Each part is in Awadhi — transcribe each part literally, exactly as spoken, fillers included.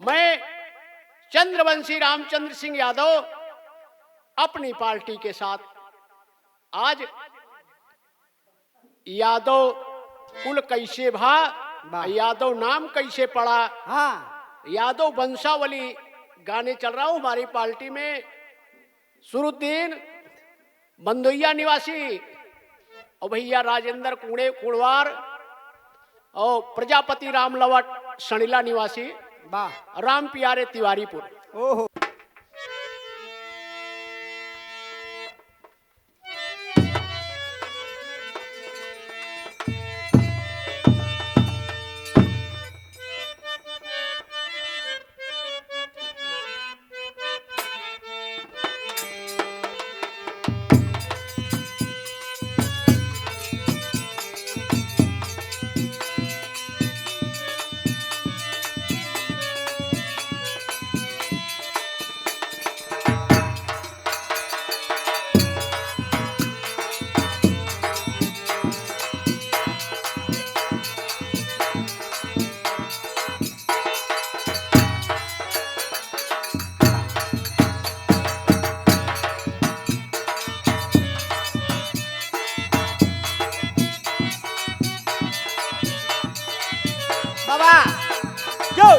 मैं चंद्रवंशी रामचंद्र सिंह यादव अपनी पार्टी के साथ आज यादव कुल कैसे भा, वाह। यादव नाम कैसे पड़ा, हाँ। यादव वंशावली गाने चल रहा हूँ हमारी पार्टी में। सुरुद्दीन बंदोइया निवासी और भैया राजेंद्र कुड़े कुड़वार और प्रजापति रामलवट सणिला निवासी, वाह। राम प्यारे तिवारीपुर। ओहो। बाबा, जो।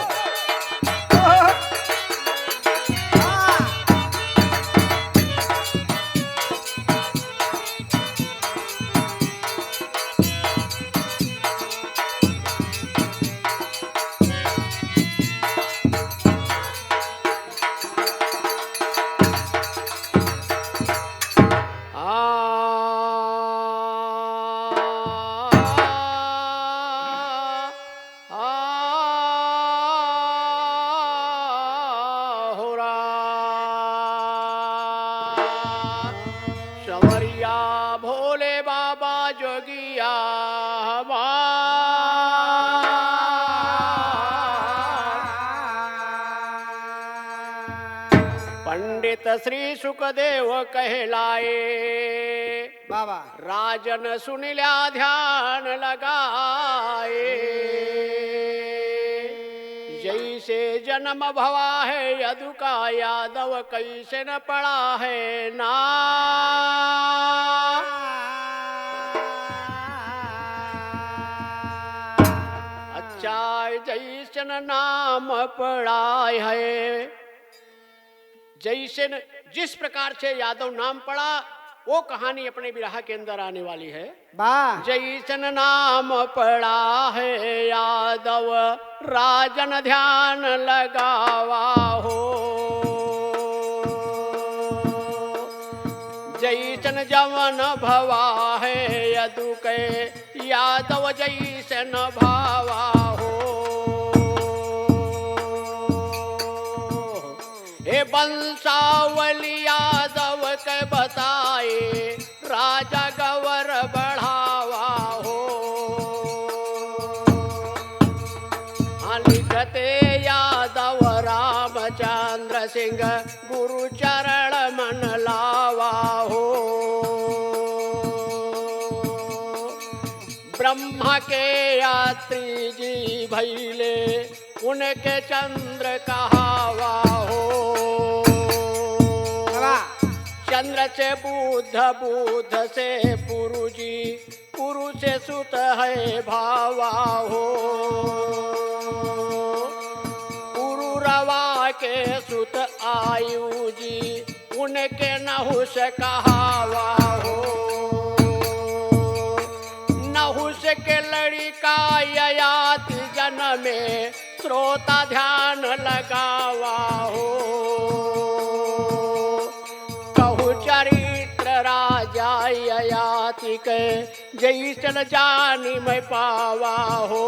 आहुरा। संवरिया भोले बाबा जोगिया हमार। पंडित श्री सुखदेव कहलाए, बाबा। राजन सुनि ल्या ध्यान लगाए। जैसे जन्म भवा है यदु का यादव, कैसे न पड़ा है ना। अच्छा, जैसन नाम पड़ा है, जैसे न, जिस प्रकार से यादव नाम पड़ा, वो कहानी अपने बिरहा के अंदर आने वाली है। वाह। जैसन नाम पड़ा है यादव, राजन ध्यान लगावा हो। जैसन जवन भवा है यदु के, यादव जैसन भावा हो। हे वंशावली यादव के बताए, राजा गौर बढ़ावा हो। हाँ, लिखते यादव रामचंद्र सिंह गुरु चरण मन लावा हो। ब्रह्मा के यात्री जी भैले, उनके चंद्र कहावा हो। वाह। चंद्र से बुध, बुध से पुरु जी, पुरु से सुत है भावा हो। पुरुरवा के सुत आयु जी, उनके नहुस कहावा हो। नहुस के लड़िका ययाति जनमे, श्रोता ध्यान लगावा हो। कहु चरित्र राजा ययाति के, जैसन जानि मैं पावा हो।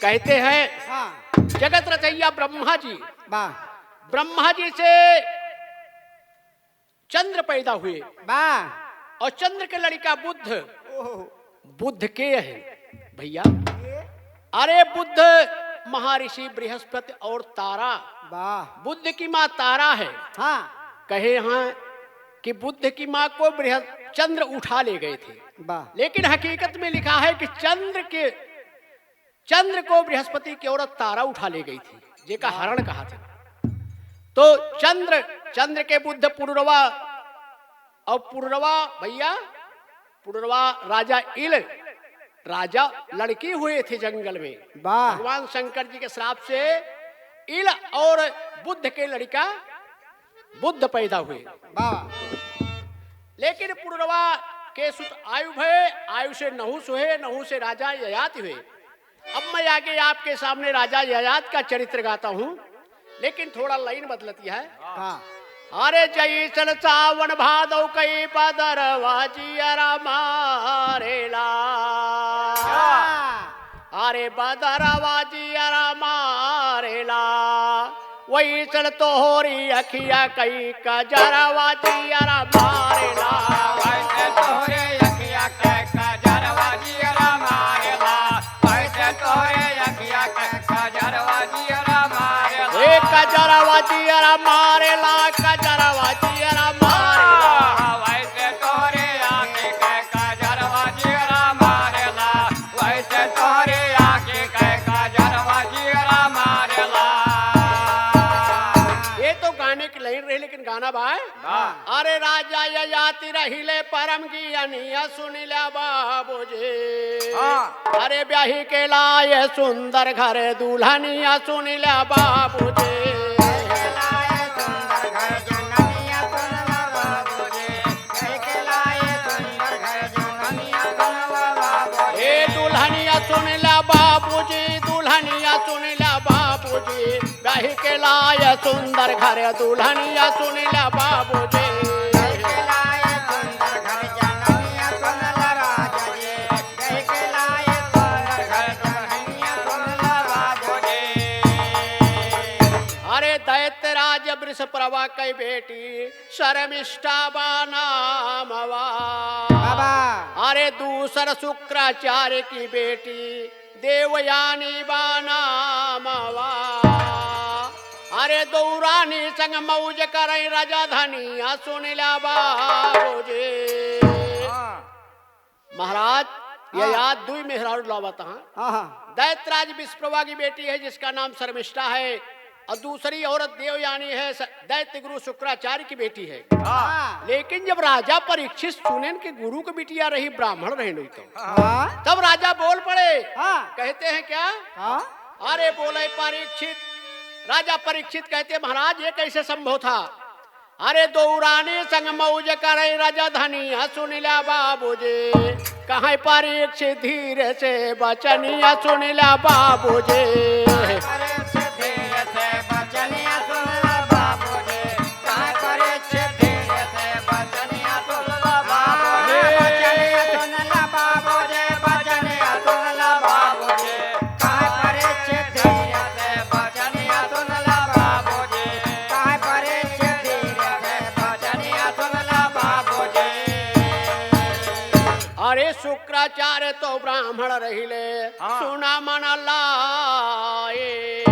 कहते हैं, हाँ। जगत रचैया ब्रह्मा जी, वाह। ब्रह्मा जी से चंद्र पैदा हुए, वाह। और चंद्र के लड़िका बुध। ओहो। बुध के है भैया? अरे, बुध महर्षि बृहस्पति और तारा। वाह। बुध की माँ तारा है। हाँ। कहे हैं कि बुध की माँ को बृहस-, चंद्र उठा ले गए थे। वाह। लेकिन हकीकत में लिखा है कि चंद्र के, चंद्र को बृहस्पति की औरत तारा उठा ले गई थी, जेका हरण कहा थे। तो चंद्र, चंद्र के बुध पुरुरवा, और पुरुरवा भैया, पुरुरवा राजा इल, राजा लड़की हुए थे जंगल में। वाह। भगवान शंकर जी के श्राप से इल और बुध के लड़का बुध पैदा हुए। वाह। लेकिन पुरुरवा के सुत आयु भय, आयु से नहुस हुए, नहुस से राजा ययाति हुए। अब मैं आगे आपके सामने राजा ययाति का चरित्र गाता हूँ, लेकिन थोड़ा लाइन बदलती है। हाँ। अरे जैसन सावन भादव कई बदरवा जियरा मारेला। हाँ। अरे बदरवा जियरा मारेला, वैसन तोहरी अखिया कई कजरवा जियरा मारेला। वैसे तोहरे अखिया के कजरवा जियरा मारेला, वैसे तोहरे अखिया के कजरवा जियरा मारेला। ए कजरवा जियरा मारेला, कजरवा जियरा मारेला। वैसे तोहरे आँखी के कजरवा जियरा मारेला, वैसे तोहरे आँखी के कजरवा जियरा मारेला। ये तो गाने की लाइन रही, लेकिन गाना बा। वाह। अरे राजा ययाति रहिले परम ज्ञानिया सुनिला बाबूजी। हाँ। अरे ब्याही के लाए सुंदर घर दुल्हनिया सुनिला बाबूजी। ए दुल्हनिया सुनिला बाबूजी, दुल्हनिया सुनिला बाबूजी, ब्याही के लाए सुंदर घर दुल्हनिया सुनिला बाबूजी। अरे दैत्यराज वृषप्रवा कई बेटी शर्मिष्ठा बा नामवा। बाबा। अरे दूसर शुक्राचार्य की बेटी देवयानी बा नामवा। अरे दौरानी संग मौज करई राजा धनिया सुनिला बाबूजी। हाँ। महाराज, ये हाँ। याद दुई मेहरारू लावत हाँ। हाँ, हाँ। दैत्यराज विश्वप्रभा की बेटी है जिसका नाम शर्मिष्ठा है, और दूसरी औरत देवयानी है, स-, दैत्य गुरु शुक्राचार्य की बेटी है। हाँ। लेकिन जब राजा परीक्षित सुनेन कि गुरु की बिटिया रही, ब्राह्मण रहे नहीं तो, हाँ। तब राजा बोल पड़े। हाँ। कहते हैं क्या? हाँ। अरे बोले परीक्षित, राजा परीक्षित कहते, महाराज, ये कैसे संभव था? अरे दौरानी संग मौज करई राजा धनिया सुनिला बाबूजी, कहाँ परीक्षित धीरे से बचनिया सुनिला बाबूजी। परीक्षित धीरे से बचनिया सुनिला बाबूजी, कहाँ परीक्षित धीरे से बचनिया सुनिला बाबूजी, बचनिया सुनिला बाबूजी, बचनिया सुनिला बाबूजी। अरे शुक्राचार्य तो ब्राह्मण रहिले, हाँ। सुना मन लाए।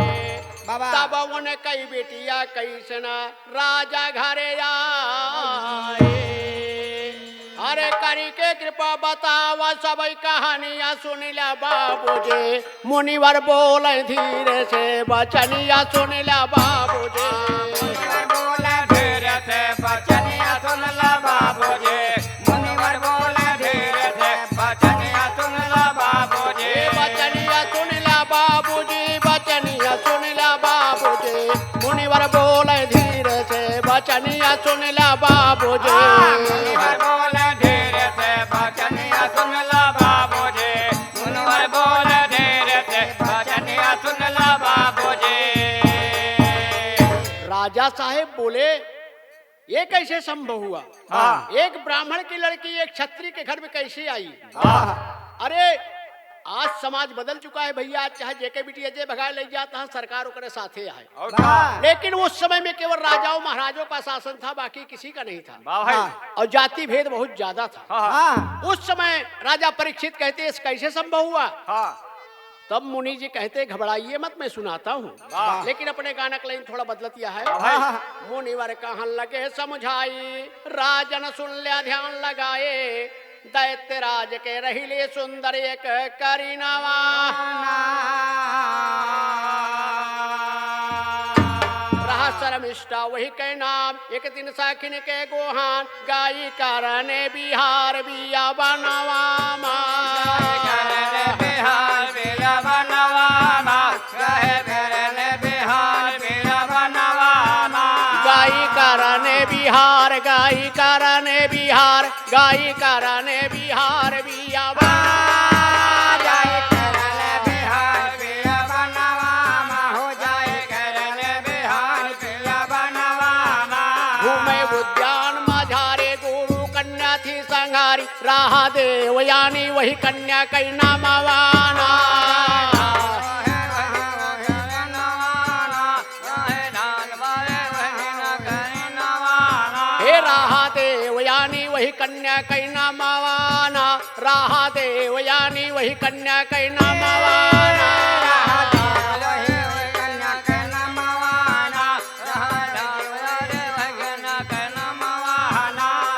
बाबा। तब उन कई बेटिया कैसन राजा घरे आए। अरे करी के कृपा बतावा सब कहानिया सुनिला बाबूजी। मुनिवर बोले धीरे से बचनिया सुनिला बाबूजी। मुनिवर बोले धीरे से बचनिया सुनिला बाबूजी। मुनिवर बोले धीरे से बचनिया सुनिला बाबूजी। बचनिया सुनिला बाबूजी, बचनिया सुनिला बाबूजी। मुनिवर बोले धीरे से बचनिया सुनिला बाबूजी। हाँ, मुनिवर बोले धीरे से बचनिया सुनिला बाबूजी। मुनिवर बोले धीरे से बचनिया सुनिला बाबूजी। राजा साहेब बोले, ये कैसे संभव हुआ? हाँ। एक ब्राह्मण की लड़की एक क्षत्रिय के घर में कैसे आई? हाँ। अरे, आज समाज बदल चुका है भैया, आज चाहे जेके बिटिया जे भगाए ले जाता है, सरकार ओकरे साथे है। और हाँ। लेकिन उस समय में केवल राजाओं महाराजों का शासन था, बाकी किसी का नहीं था। वाह भाई। हाँ। और जाति भेद बहुत ज्यादा था। हाँ, हाँ। हाँ। उस समय राजा परीक्षित कहते, "इस कैसे संभव हुआ?" हाँ। तब मुनि जी कहते, "घबराइए मत, मैं सुनाता हूँ।" वाह। लेकिन अपने गाना का लाइन थोड़ा बदलत यह है। हाँ भाई। मुनिवर कहन लगे समुझाई, राजन सुन ल्या ध्यान लगाए। दैत्यराज के रहिले सुंदर एक करिनवा। रहा शर्मिष्ठा वही के नाम, एक दिन सखिन के गोहान, गाई करने बिहार बिया बनवा मा। गाई करने बिहार बिया बनवा मा। गाई करने बिहार बिया बनवा मा। गाई करने बिहार, गाई करने बिहार, गाई करने बिहार बिया बनवा। गाई करने बिहार बिया बनवा मा हो, गाई करने बिहार बिया बनवा मा। घूमे उद्यान मझारे गुरु कन्या थी संघारी, राहा देवयानी वही कन्या कई नामवाना। हे राहा देवयानी वही कन्या कई नामवाना, राहा देवयानी वही कन्या कई नामवाना।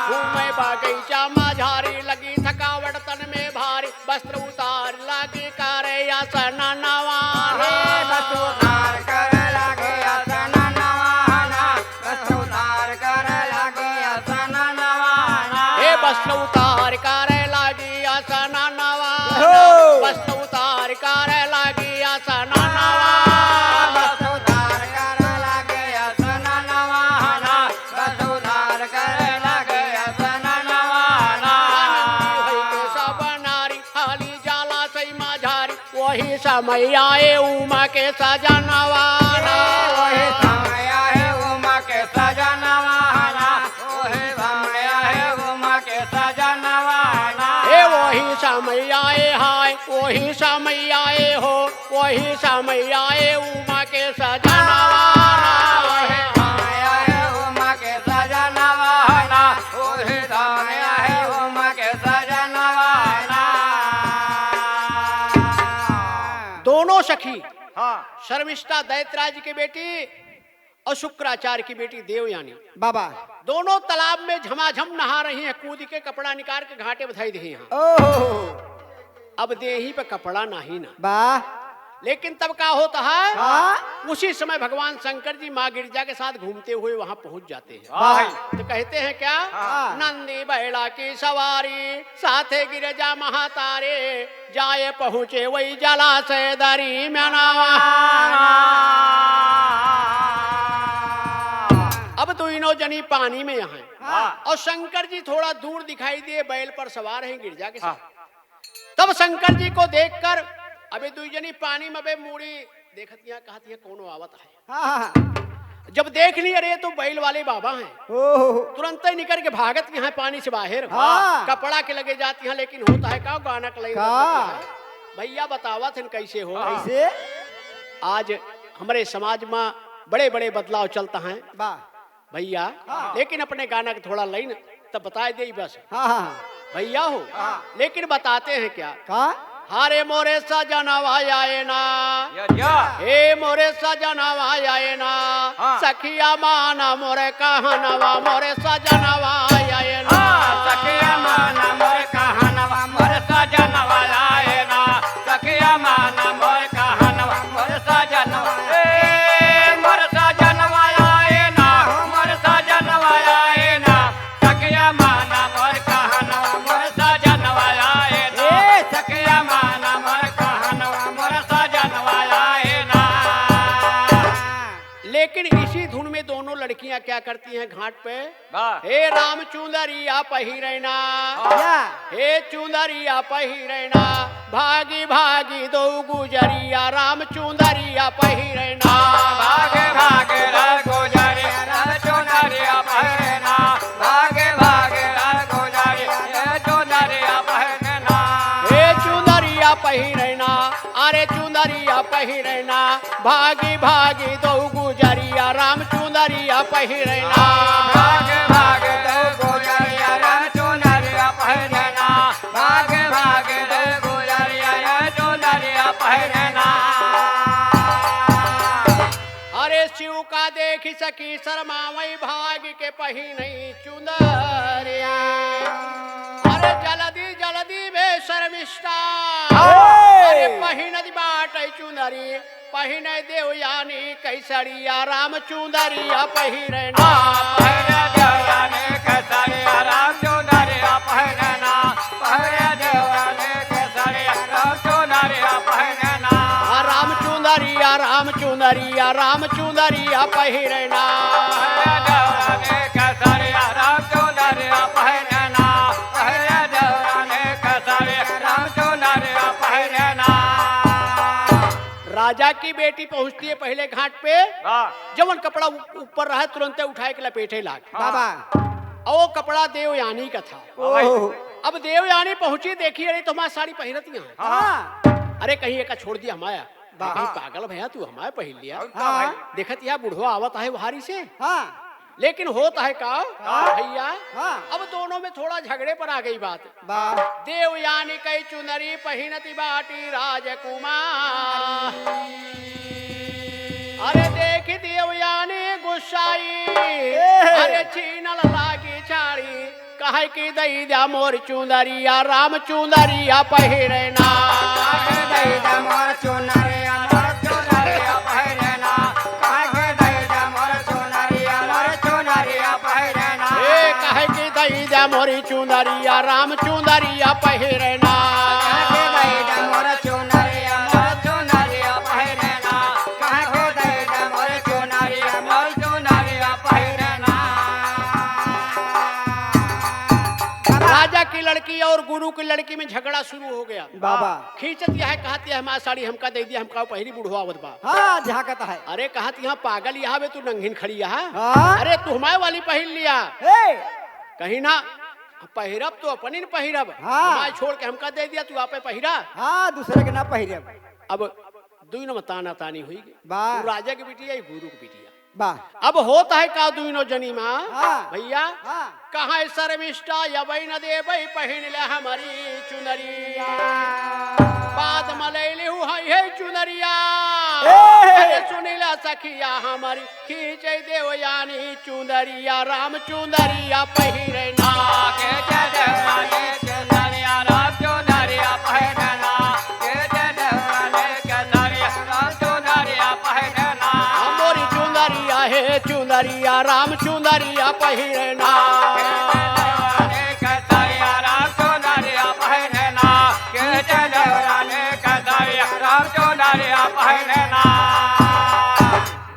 घूमे बगीचा मझारी लगी थकावट तन में भारी, वस्त्र उतार लागी करे आसन नवाना। हे वस्त्र उतार करे लागी आसन नवाना। वस्त्र उतार करे लागी आसन नवाना। हे वस्त्र उतार करे लागी आसन नवाना। हो। वस्त्र उतार करे लागी आसन नवाना। वस्त्र उतार करे लागी आसन नवाना। वस्त्र उतार करे लागी आसन नवाना। आनंदी होई के सब नारी हाली जलासय मझारी, वही समय आए उमा के सजनवा ना। वही समय आए उमा के सजनवा ना। वही समय आए उमा के सजनवा ना। हे वही समय आए हाय, वही समय आए हो, वही समय आए उमा के सजनवा ना। वही समय आए उमा के सजनवा ना। वही समय आए उमा के सजनवा ना। दोनों सखी, हाँ। शर्मिष्ठा दैत्यराज की बेटी और शुक्राचार्य की बेटी देवयानी, बाबा। दोनों तालाब में झमाझम नहा रही हैं, कूद के कपड़ा निकाल के घाटे बधाई दे हैं। ओहो। अब देही पे कपड़ा नहीं ना। बा। लेकिन तब का होता है? हाँ। उसी समय भगवान शंकर जी माँ गिरजा के साथ घूमते हुए वहां पहुंच जाते हैं। वाह। तो कहते हैं क्या? हाँ। नंदी बैला की सवारी, साथे गिरजा महातारे, जाए पहुँचे वही जलाशय दरी में नहाना। अब दोनों जनी पानी में यहाँ हैं। हाँ। और शंकर जी थोड़ा दूर दिखाई दिए, बैल पर सवार हैं गिरजा के साथ। हाँ। तब शंकर जी को देखकर अबे दुई जनी पानी में अबे मूड़ी देखत यहाँ कहत यहाँ कौनो आवत है। हाँ, हाँ, हाँ। जब देख ली, अरे, तो बैल वाले बाबा हैं। ओहो। तुरंत ही निकल के भागत यहाँ पानी से बाहर। हाँ। कपड़ा के लगे जाती हैं, लेकिन होता है का, गाना के लाइन का? भैया बतावत हैं कैसे हो। कैसे? आज हमरे समाज में बड़े बड़े बदलाव चलता है। वाह। भैया, हाँ। लेकिन अपने गाना के थोड़ा लाइन तब बताए देई बस। हाँ, हाँ, हाँ। भैया हो, हाँ। लेकिन बताते हैं क्या? का? हरे मोरे सजनवा आए ना। या, या। हे मोरे सजनवा आए ना। हाँ। सखिया माना मोरे कहनवा, मोरे सजनवा आए ना। हाँ, सखिया माना मोरे कहनवा, मोरे सजनवा आए ना। सखिया माना मोरे कहनवा, मोरे सजनवा। ए, मोरे सजनवा आए ना, मोरे सजनवा आए ना। सखिया माना मोर कहनवा, मोर सजनवा आए ना। ए! सखिया माना मोर कहनवा, मोर सजनवा आए ना। लेकिन इसी धुन में दोनों लड़कियां क्या करती हैं घाट पे? वाह। हे राम चुंदरिया पहिरे ना। वाह। हे चुंदरिया पहिरे ना। भागी भागी दो गुजरिया राम चुंदरिया पहिरे ना। भागे भागे दो गुजरिया राम चुंदरिया पहिरे ना। भागे भागे दो गुजरिया राम चुंदरिया पहिरे ना। हे चुंदरिया पहिरे ना, अरे चुंदरिया पहिरे ना। भागी भागी दो गुजरिया राम चुंदरिया पहिरे ना। भागे भागे दो गुजरिया राम चुंदरिया पहिरे ना। भागे भागे दो गुजरिया राम चुंदरिया पहिरे ना। अरे शिव का देखि सखी शर्मावई भाग के पहिनई चुंदरिया। अरे जल्दी जल्दी बे शर्मिष्ठा। हाय। अरे पहिनत बाटइ चुनरी, पहिने देवयानी कइ सड़िया, राम चुनरिया पहिरे ना। पहिरे देवयानी कइ सड़िया, राम चुनरिया पहिरे ना। पहिरे देवयानी कइ सड़िया, राम चुनरिया पहिरे ना। आ, राम चुनरिया, राम चुनरिया, राम चुनरिया पहिरे ना। पहिरे देवयानी कइ सड़िया, राम चुनरिया पहिरे ना। पहिरे देवयानी कइ सड़िया, राम चुनरिया पहिरे ना। राजा की बेटी पहुंचती है पहले घाट पे। हाँ। जवन कपड़ा ऊ-, ऊपर रहे, तुरंते उठाए के लपेटे लाग। हाँ। बाबा। और वो कपड़ा देवयानी का था। हाँ भाई। ओह। अब देवयानी पहुंची, देखी, "अरे, तो हमार साड़ी पहिरत यहाँ है।" हाँ। अरे, कहीं एका छोड़ दिया, हमाया। वाह। कहीं पागल भया, तू हमाया पहिर लिया। और का हाँ। भाई? देखत यहाँ बुढ़वा आवत है वहारी से। हाँ। लेकिन होत है का, हाँ। भैया? हाँ। अब दोनों में थोड़ा झगड़े पर आ गई बात। वाह। देवयानी कइ चुनरी पहिनति बाटी राजकुमार। अरे देखि देवयानी गुस्साई, ए। अरे छीनल लागी छाड़ी, कहइ कि दइ द्या मोर चुनरिया, राम चुनरिया पहिरे ना। कहइ कि दइ द्या मोर चुनरिया, मोर चुनरिया पहिरे ना। कहइ कि दइ द्या मोर चुनरिया, मोर चुनरिया पहिरे ना। ए, कहइ कि दइ द्या मोरी चुनरिया, राम चुनरिया पहिरे ना। कहइ कि दइ द्या मोर चुनरिया, मोर चुनरिया पहिरे ना। कहइ कि दइ द्या मोर चुनरिया, मोर चुनरिया पहिरे ना। राजा की लड़की और गुरु की लड़की में झगड़ा शुरू हो गया। बाबा। खींचत यह कहत यह, "हमार साड़ी हमका दइ दिया, हमका पहिरी, बुढ़वा आवत बा।" हाँ, झांकत है। अरे कहत यहाँ पागल यहाँ बे, तू नंगिन खड़ी यहाँ। हाँ। अरे तू हमारे वाली पहिर लिया। हे। कहीं ना, पहिरब तो अपनी न पहिरब। हाँ। हमारे छोड़ के हमका दइ दिया, तू आपे पहिरा। हाँ, दूसरे के ना पहिरब। अब दुइनो में ताना तानी हुई। बा। तू राजा के बिटिया, ये गुरु के बिटिया। बा। अब होत है का दुइनो जनी मा? हाँ। भैया, हाँ। कहइ शर्मिष्ठा अबइ न देबइ पहिन ले हमरी चुनरिया। बाद मलइली हूँ है, है चुनरिया। ए! अरे सुन ले सखिया हमरी, खींचइ देवयानी चुनरिया, राम चुनरिया पहिरे ना। खींचइ देवयानी चुनरिया, राम चुनरिया पहिरे ना। खींचइ देवयानी चुनरिया, राम चुनरिया पहिरे ना। हमरी चुनरिया हे चुनरिया, राम चुनरिया पहिरे ना। खींचइ देवयानी चुनरिया, राम चुनरिया पहिरे ना। खींचइ देवयानी चुनरिया, राम चुनरिया पहिरे ना।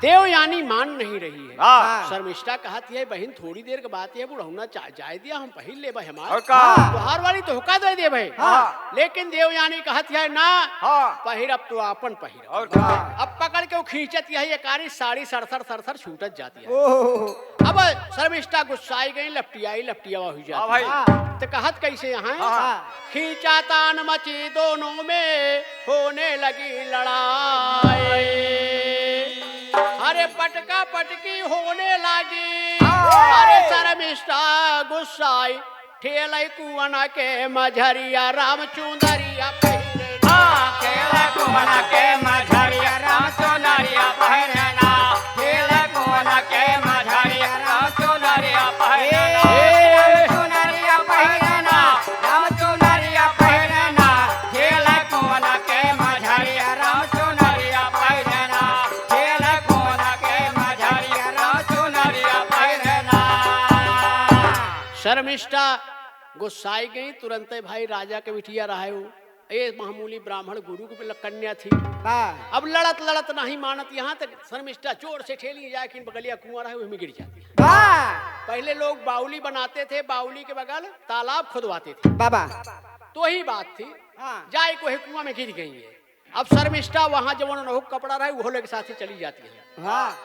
देवयानी मान नहीं रही है। हाँ। हाँ। शर्मिष्ठा कहत है, "बहिन, थोड़ी देर के बात है, बुढ़ौना चा-, जाए दिया, हम पहिर लेबे हमार। और का? हाँ। तोहार वाली तोहका दइ देबे।" हाँ। लेकिन देवयानी कहत है, "ना, हाँ। पहिरब तो आपन पहिरब।" और का? अब पकड़ के वो खींचत यही एकारी साड़ी सरसर सरसर छूटत जाती है। ओहो। अब शर्मिष्ठा गुस्साई गई, लपटियाई लपटियावा हुई जाती हाँ भाई। है। हाँ। तो कहत कइसे यहाँ? हाँ, हाँ। खींचातान मची दोनों में, होने लगी लड़ाई। अरे पटका पटकी होने लगी। हाँ। अरे शर्मिष्ठा गुस्साई, ठेलइ कुअना के मझरिया, राम चुनरिया पहिरे ना। हाँ, ठेलइ कुअना के मझरिया, राम चुनरिया पहिरे ना। ठेलइ कुअना के मझरिया, राम चुनरिया पहिरे ना। ए। राम चुनरिया पहिरे ना, राम चुनरिया पहिरे ना। ठेलइ कुअना के मझरिया, राम चुनरिया पहिरे ना। ठेलइ कुअना के मझरिया, राम चुनरिया पहिरे ना। शर्मिष्ठा गुस्साई गई, तुरंते भाई राजा के बिटिया रहे हो, ए मामूली ब्राह्मण गुरु के कन्या थी। हाँ। अब लड़त लड़त नहीं मानत, यहाँ तक शर्मिष्ठा जोर से ठेली जाए कि बगलिया कुआं रहे, वही में गिर जाती है। हाँ। पहले लोग बाउली बनाते थे, बाउली के बगल तालाब खुदवाते थे। बाबा। तो ही बात थी, हाँ। जाए को है कुआं में गिर गई है। अब शर्मिष्ठा वहाँ जवन नहुक कपड़ा रहे, वो लेके साथे चली जाती है। हाँ।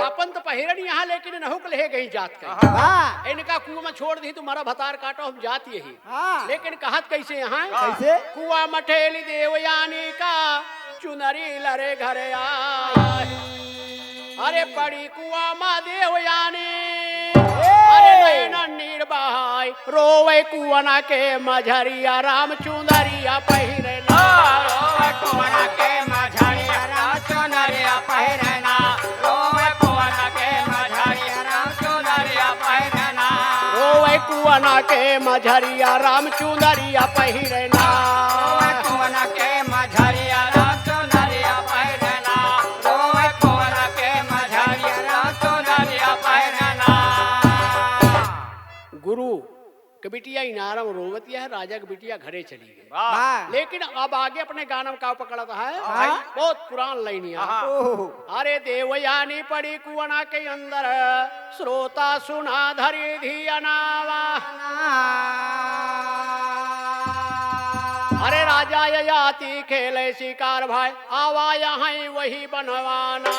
आपन तो पहिरन यहाँ, लेकिन नहुक ले गई जात कहीं। हाँ। इनका कुआं में छोड़ दी, तुम्हारा भतार काटो, हम जात यही। हाँ। लेकिन कहत कइसे यहाँ? कैसे? कुआं मठेली देवयानी का, चुनरी लरे घरे आए। अरे पड़ी कुआं मा देवयानी, ए! अरे नैनन नीर बहाई, रोवे कुअना के मझरिया, राम चुनरिया पहिरे ना। रोवे कुअना के मझरिया, राम चुनरिया पहिरे ना। रोवे कुअना के मझरिया, राम चुनरिया पहिरे ना। रोवे कुअना कुआना के मझरिया राम चुनरिया पहिरना। रोए कुआना के मझरिया राम चुनरिया पहिरना। रोए कुआना के मझरिया राम चुनरिया पहिरना। गुरु के बिटिया इनारम रोवतिया है, राजा के बिटिया घरे चली गई। वाह। वाह। लेकिन अब आगे अपने गाना में का पकड़त है? हाँ। बहुत पुरान लाइनिया। हाँ। ओहो। अरे देवयानी पड़ी कुआना के अंदर, श्रोता सुना धरी धिया नावा। अरे राजा ययाति खेले शिकार भाई, आवा यहाँ वही बनवाना।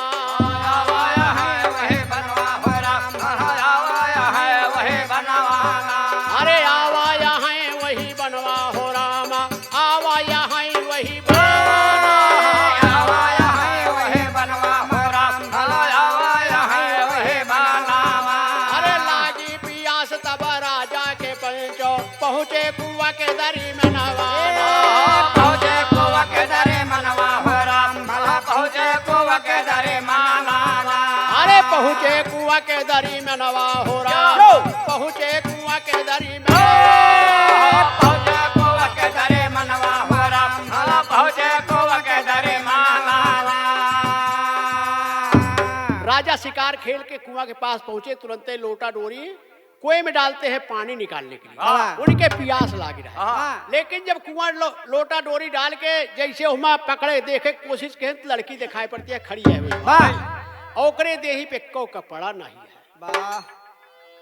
आवा यहाँ वही बनवा हो राम, आवा यहाँ वही बनवाना। अरे आवा यहाँ वही बनवा हो राम, आवा यहाँ वही बनवाना। आवा यहाँ वही बनवा हो राम, आवा यहाँ वही बनवाना। अरे लागी पियास तब राजा के पंचो, पहुँचे कुआ के दरी मनवाना। पहुँचे कुआ के दरी मनवा हो राम, भला पहुँचे कुआ के दरी मनवाना। अरे पहुँचे कुआ के दरी मनवा हो राम, यो। पहुँचे कुआ के दरी मनवा। पहुँचे कुआ के दरी मनवा हो राम, भला पहुँचे कुआ के दरी मनवाना। राजा शिकार खेल के कुआं के पास पहुँचे, तुरंते लोटा डोरी कुएं में डालते हैं, पानी निकालने के लिए। हाँ। उनके पियास लाग रहा है। हाँ। लेकिन जब कुआं लो-, लोटा डोरी डाल के जैसे हुमा पकड़े, देखे कोशिश के, तो लड़की दिखाई पड़ती है, खड़ी है वही। हाँ। और ओकरे देही पे को कपड़ा नहीं है। वाह।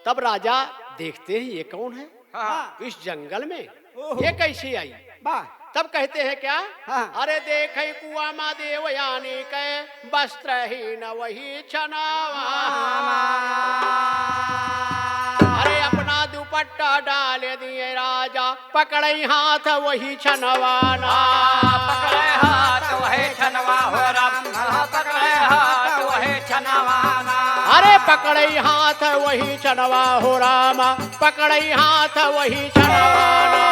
तब राजा देखते हैं, ये कौन है? हाँ। इस जंगल में ओहो। ये कैसे आई? वाह। तब कहते हैं क्या? हाँ। अरे देखै कुआ मा देवयानी के, वस्त्रहीन वही छनवा। अरे अपना दुपट्टा डाल दिए राजा, पकड़ै हाथ वही छनवाना। पकड़ै हाथ वही छनवा हो राम, पकड़ै हाथ वही छनवाना। अरे पकड़ै हाथ वही छनवा हो राम, पकड़ै हाथ वही छनवाना।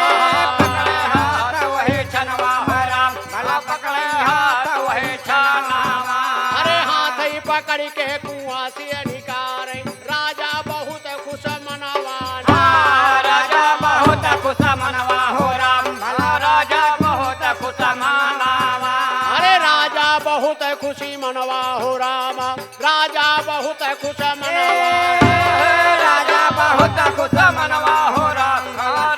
पकड़ै हाथ वही छनवा हो राम, भला पकड़ै हाथ वही छनवा। अरे हाथ ही पकड़ के कुआं से निकारे, राजा बहुत खुश मनवाना। राजा बहुत खुश मनवा हो राम, भला राजा बहुत खुश मनवा। अरे राजा बहुत खुशी मनवा हो राम, राजा बहुत खुश मनवा। राजा बहुत खुश मनवा हो राम,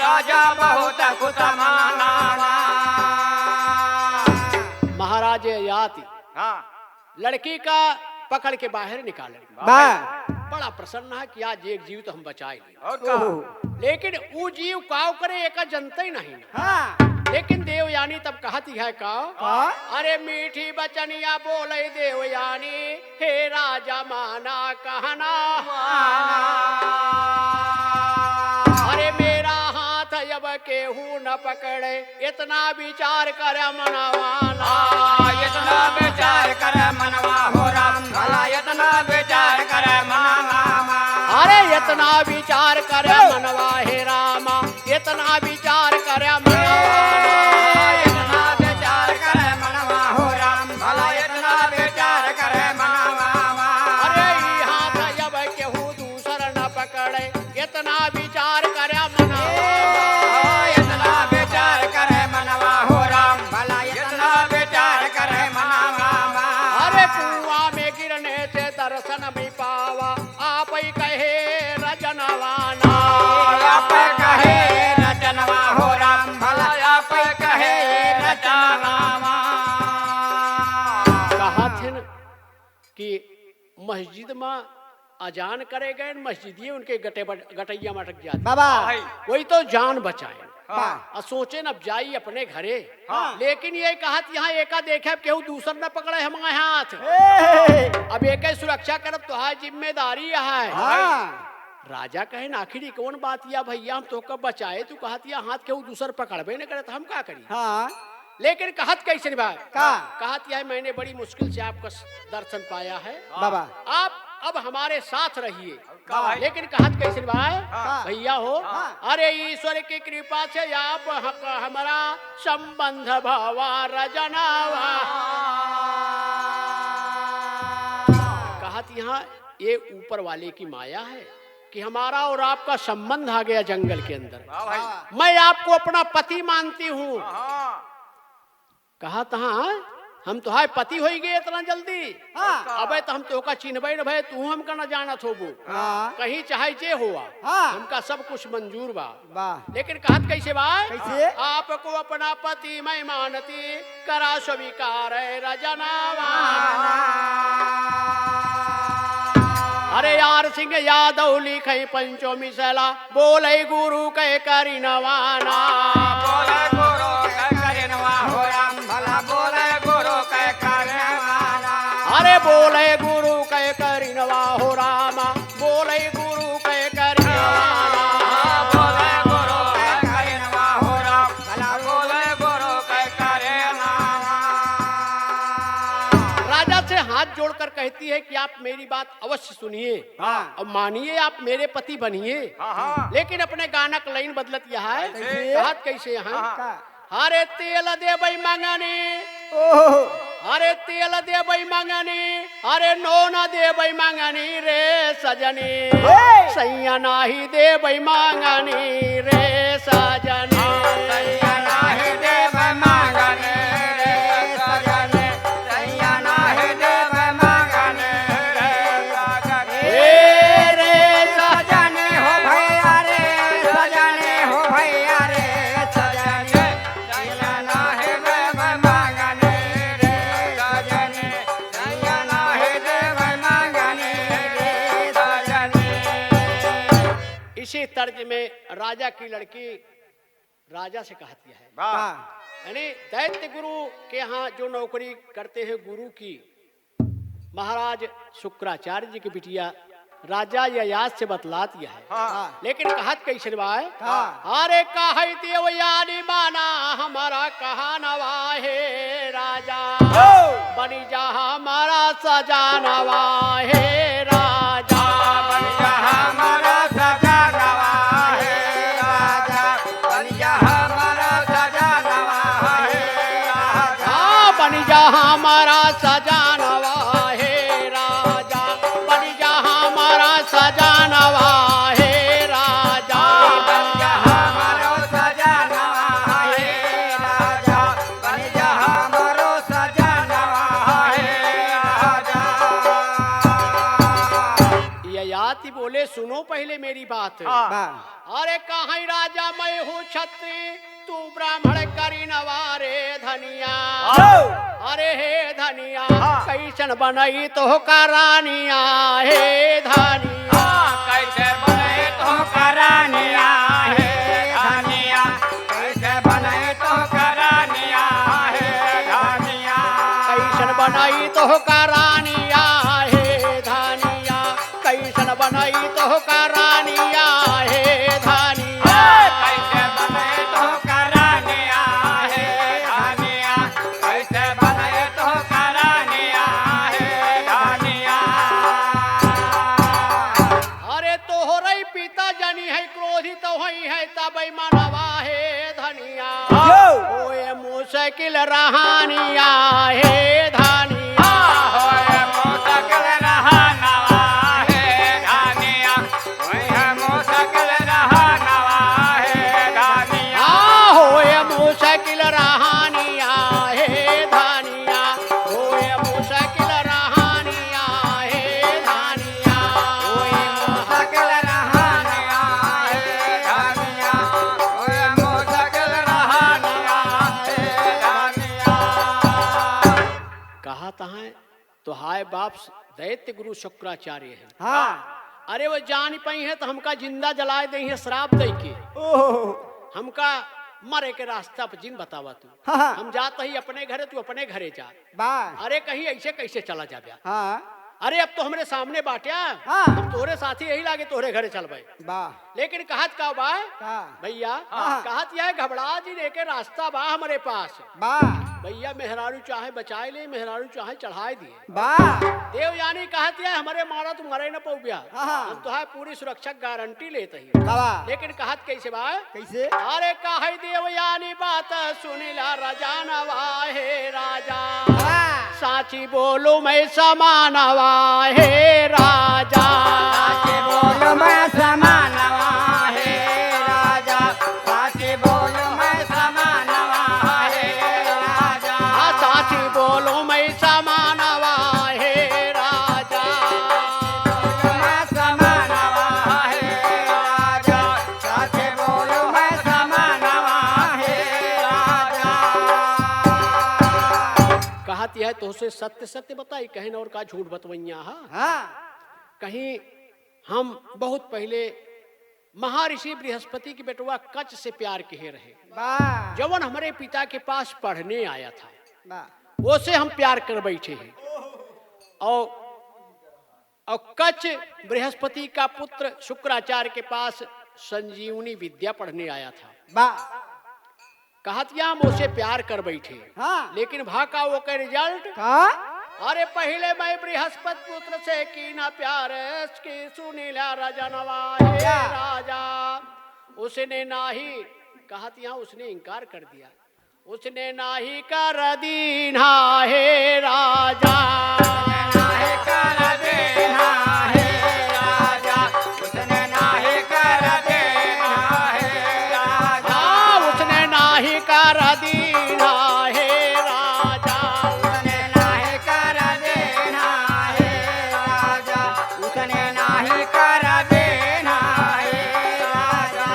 राजा बहुत खुश मनवा। महाराज ययाति हाँ। लड़की का पकड़ के बाहर निकाले। वाह। बड़ा प्रसन्न है कि आज एक जीव तो हम बचाए लिए। और का? ओहो। लेकिन ऊ जीव काव करे, एका जनते ही नहीं। हाँ। लेकिन देवयानी तब कहती है का? का? अरे मीठी बचनिया बोले देवयानी, हे राजा माना कहना। माना। अरे मेरा हाथ अब केहू न पकड़े, इतना विचार करे मनवाना। आ, इतना विचार करे मनवा हो राम, भला इतना विचार करे मनवा। अरे इतना विचार करे मनवा हे रामा, इतना विचार करे मनवा। इतना विचार करे मनवा हो राम, भला इतना विचार करे मनवा। अरे ई हाथ अब केहू दूसर न पकड़े, इतना विचार करे मनवा। इतना विचार करे मनवा हो राम, भला इतना विचार करे मनवा। अरे कुआं में गिरने से दर्शन भी पावा, आप ही कहे रचनवाना। आप कहे रचनवा हो राम, भला आप कहे रचनवा। कहा थे न कि मस्जिद में अजान करे गए, मस्जिदिये उनके गटे बट-, गटैया में अटक जाती। बाबा। वही तो जान बचाए। हाँ। आ सोचे न अब जाई अपने घरे। हाँ। लेकिन ये कहत यहाँ एका देखे, अब केहू दूसर न पकड़े हमारे हाथ। ए! अब एके सुरक्षा करब तोहार जिम्मेदारी है। हाँ। राजा कहे न, आखिर ये कौन बात या भैया, हम तोहका बचाए, तू कहत या हाथ केहू दूसर पकड़बे न करे, तो हम का करी? हाँ। लेकिन कहत कैसे बा? का? कहत यह है, मैंने बड़ी मुश्किल से आपका स-, दर्शन पाया है। बाबा। आप अब हमारे साथ रहिए। का भाई? लेकिन कहत कैसे बा? हाँ। भैया हो, हाँ। अरे ईश्वर की कृपा से आप ह-, हमारा संबंध भवा रजनवा। कहत यहाँ ये ऊपर वाले की माया है। कि हमारा और आपका संबंध आ गया जंगल के अंदर। वाह भाई। मैं आपको अपना पति मानती हूँ। हाँ, हाँ। कहा तहाँ हम तोहार पति होई गए इतना जल्दी? हाँ। अबे तो हम तोहका चिन्हबे न भए, तू हमका न जानत होबू। हाँ। कहीं चाहे जे होवा, हाँ। हमका सब कुछ मंजूर बा। वाह। लेकिन कहत कैसे बा? कैसे? आपको अपना पति मैं मानती, करा स्वीकार रजनवा। अरे यार सिंह यादव लिखे पंचो मिसला, बोले गुरु के करिनवाना। बोले गुरु के करिनवा हो राम, भला बोले गुरु के करिनवाना। अरे बोले गुरु के करिनवा हो रामा, बोले गुरु के करिनवाना। बोले गुरु के करिनवा हो राम, भला बोले गुरु के करिनवाना। राजा से हाथ जोड़कर कहती है कि आप मेरी बात अवश्य सुनिए। हाँ। और मानिए, आप मेरे पति बनिए। हाँ, हाँ। लेकिन अपने गाना का लाइन बदलत यह है। कैसे? कहत कैसे हैं? हाँ, हाँ। का? अरे तेल देबै मंगनी, ओहो। अरे तेल देबै मंगनी, अरे नोन देबै मंगनी रे सजनी। हे! सैया नाही देबै मंगनी रे सजनी। सैया नाही देबै मंगनी रे सजनी। सैया नाही देबै मंगनी रे सजनी। ए रे सजनी हो भैया रे, सजनी हो भैया रे, सजनी। सैया नाही देबै मंगनी रे सजनी। सैया नाही देबै मंगनी रे सजनी। इसी तर्ज में राजा की लड़की राजा से कहती है। वाह। यानी दैत्य गुरु के यहाँ जो नौकरी करते हैं गुरु की, महाराज शुक्राचार्य जी की बिटिया राजा ययाति से बतलात यह है। हाँ। लेकिन कहत कैसे बा? हाँ। अरे कहै देवयानी माना हमारा कहनवा हे राजा। हो। बनी जा हमारा सजनवा हे राजा। बनी जा हमारा सजनवा हे राजा। बनी जा हमारा सजनवा हे राजा। हाँ, बनी जा हमारा सजनवा हे राजा। बनी जा हमारा सजनवा हे राजा। बनी जा हमारा सजनवा हे राजा। बनी जा हमारा सजनवा हे राजा। ययाति बोले, सुनो पहले मेरी बात। हाँ। वाह। अरे कहै राजा मैं हूँ छत्री, तू ब्राह्मण करिनवा रे धनिया। हो। अरे हे धनिया, हाँ। कैसन बनई तोहका रानिया हे धनिया। हाँ, कैसे बनई तोहका रानिया हे धनिया। कैसे बनई तोहका रानिया हे धनिया। कैसन बनई तोहका रानिया हे धनिया। कैसन बनई तोहका रानिया हे धनिया। कैसे बनई तोहका रानिया हे धनिया। कैसे बनई तोहका रानिया हे धनिया। अरे तोहरे पिता जनी है क्रोधित होई है तबै मनवा हे धनिया। यो। होए मुश्किल रहनिया हे धनिया। होए मुश्किल रहनवा हे धनिया। होए मुश्किल रहनवा हे धनिया। हाँ, होए मुश्किल रहनिया हे धनिया। होए मुश्किल रहनिया हे धनिया। होए मुश्किल रहनिया हे धनिया। होए मुश्किल रहनिया हे धनिया। कहा तहाँ तोहार बाप दैत्य गुरु शुक्राचार्य है। हाँ। अरे वो जान पइहैं तो हमका जिंदा जलाए देइहैं श्राप दइ के। ओहो। हमका मरे के रास्ता पर जिन बतावा तू। हाँ, हाँ। हम जात ही अपने घरे, तू अपने घरे जा। बा। अरे कहीं ऐसे कैसे चला जाब्या? हाँ। अरे अब तो हमरे सामने बाट्या। हाँ। हम तोहरे साथी यही लागे तोहरे घरे चलबै। बा। लेकिन कहत का बा? का? भैया, हाँ। कहत यह घबड़ा जिन, एके रास्ता बा हमरे पास। बा। भैया, मेहरारू चाहे बचाए ले, मेहरारू चाहे चढ़ाए दिए। बा। देवयानी कहत यह हमरे मारा तू मरे न पउब्या। हाँ, हाँ। हम तोहार पूरी सुरक्षा गारंटी लेत ही। बा। लेकिन कहत कैसे बा? कैसे? अरे कहै देवयानी बात सुनिला रजनवा हे राजा। बा। साची बोलू मैं समानवा हे राजा। साची बोलू मैं यह तोहसे सत्य सत्य बताई, कहेन और का झूठ बतवइया हा? हाँ। कहीं हम बहुत पहिले महर्षि बृहस्पति के बेटवा कच से प्यार किहे रहे, वाह। जवन हमरे पिता के पास पढ़ने आया था, वाह। ओसे हम प्यार कर बैठे हैं। और, और कच बृहस्पति का पुत्र शुक्राचार्य के पास संजीवनी विद्या पढ़ने आया था। वाह। कहत या हम ओसे प्यार कर बैठे। हाँ। लेकिन भा का ओकर result? का? अरे पहिले मैं बृहस्पति पुत्र से कीन्हा प्यार, कि सुनिला रजनवा हे क्या? राजा। उसने नाही, कहत या उसने इनकार कर दिया। उसने नाही कर दीन्हा हे राजा। उसने नाही कर दीन्हा हे राजा। उसने नाही कर दीन्हा हे राजा। हाँ, उसने नाही कर दीन्हा हे राजा। उसने नाही कर दीन्हा हे राजा। उसने नाही कर दीन्हा हे राजा।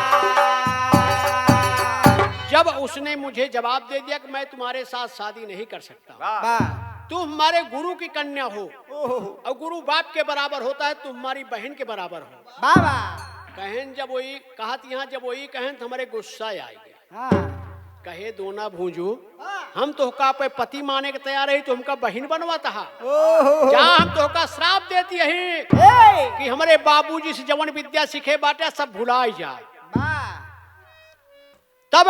जब उसने मुझे जवाब दे दिया कि मैं तुम्हारे साथ शादी नहीं कर सकता। वाह। वाह। तू हमारे गुरु की कन्या हो। ओहो। और गुरु बाप के बराबर होता है, तू हमारी बहिन के बराबर हो। वाह, वाह। कहेन जब वही, कहत या जब वही कहेन तो हमरे गुस्सा आइ गया। हाँ। कहे दोना भूजू, हाँ। हम तोहका पे पति माने के तैयार ही, तू हमका बहिन बनवत हा। ओहो। जा हम तोहका श्राप देती ही ए। कि हमरे बाबूजी से जवन विद्या सीखे बाटे सब भुलाई जा। वाह। तब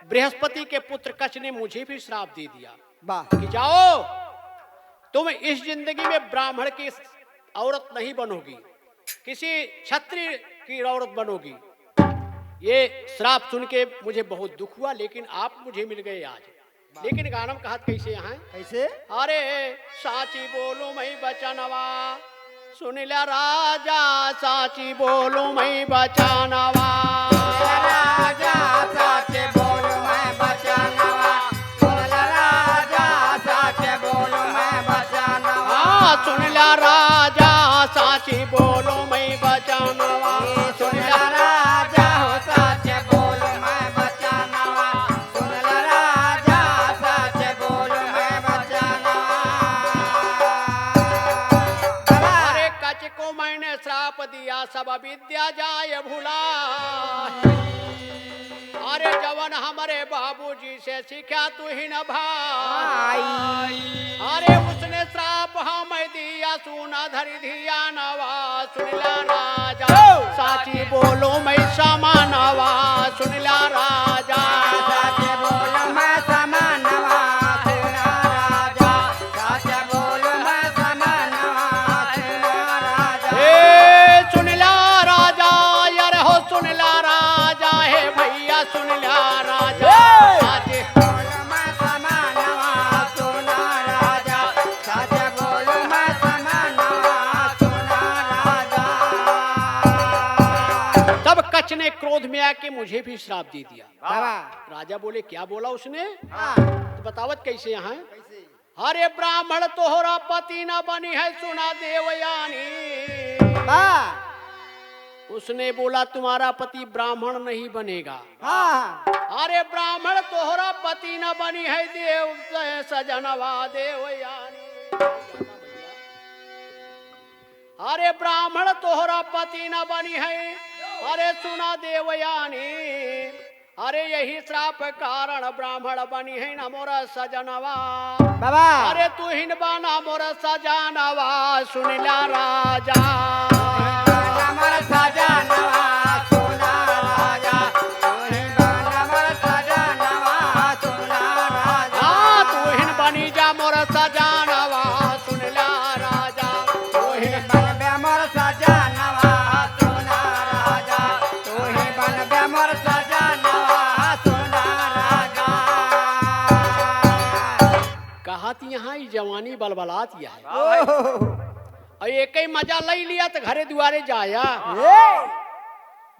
बृहस्पति के पुत्र कच ने मुझे भी श्राप दे दिया वाह। कि जाओ, तुम इस जिंदगी में ब्राह्मण की औरत नहीं बनोगी, किसी क्षत्रिय की औरत बनोगी। ये श्राप सुन के मुझे बहुत दुख हुआ, लेकिन आप मुझे मिल गए आज। वाह। लेकिन गानम कहत कैसे यहाँ? कैसे? अरे साची बोलूं मैं बचनवा, सुन ला राजा, साची बोलूं मैं बचनवा। राजा, साची बोलूं मैं बचनवा। सुन ला राजा, साची बोलूं मैं बचनवा। हाँ, सुन ला राजा, साची बोलूं मैं बचनवा। सुन ला राजा हो, साची बोलूं मैं बचनवा। सुन ला राजा, साची बोलूं मैं बचनवा। अरे कच को मैंने श्राप दिया, सब विद्या जाए भुला। अरे जवन हमरे बाबूजी से सीख्या तू ही न भाई। अरे उसने श्राप हमें दिया, सुना धरी धियानवा। सुन ला राजा, साची बोलूं मैं समानवा। सुन ला राजा, साची बोलूं मैं समानवा। सुन ला राजा, साची बोलूं मैं समानवा। सुन ला राजा। ए सुन ला राजा, यार हो सुन ला राजा, हे भैया सुन ला राजा। ए! साची बोलूं मैं समानवा। सुन ला राजा, साची बोलूं मैं समानवा। सुन ला राजा। तब कच ने क्रोध में आके मुझे भी श्राप दे दिया। बाबा। राजा बोले, क्या बोला उसने? हाँ। तो बतावत कैसे यहाँ? कैसे? अरे ब्राह्मण तोहरा पति न बनी है, सुना देवयानी। हाँ। उसने बोला, तुम्हारा पति ब्राह्मण नहीं बनेगा। हाँ। अरे ब्राह्मण तोहरा पति न बनी है, देव सजनवा देवयानी। अरे ब्राह्मण तोहरा पति न बनी है, अरे सुना देवयानी, अरे यही श्राप कारण ब्राह्मण बनी है न मोर सजनवा। बाबा। अरे तू हिन बना मोर सजनवा, सुन ला राजा। मोर सजनवा, सुना राजा। तू हिन बना मोर सजनवा, सुना राजा। हाँ, तू हिन बनी जा मोर सजनवा, सुन ला राजा। तू ही बनबे मोर सजनवा, सुना राजा। तू ही बनबे मोर सजनवा, सुना राजा। कहत यहाँ ई जवानी बलबलात यह है। ओहो। और एक ही मजा लई लिया तो घरे दुआरे जाया। ए।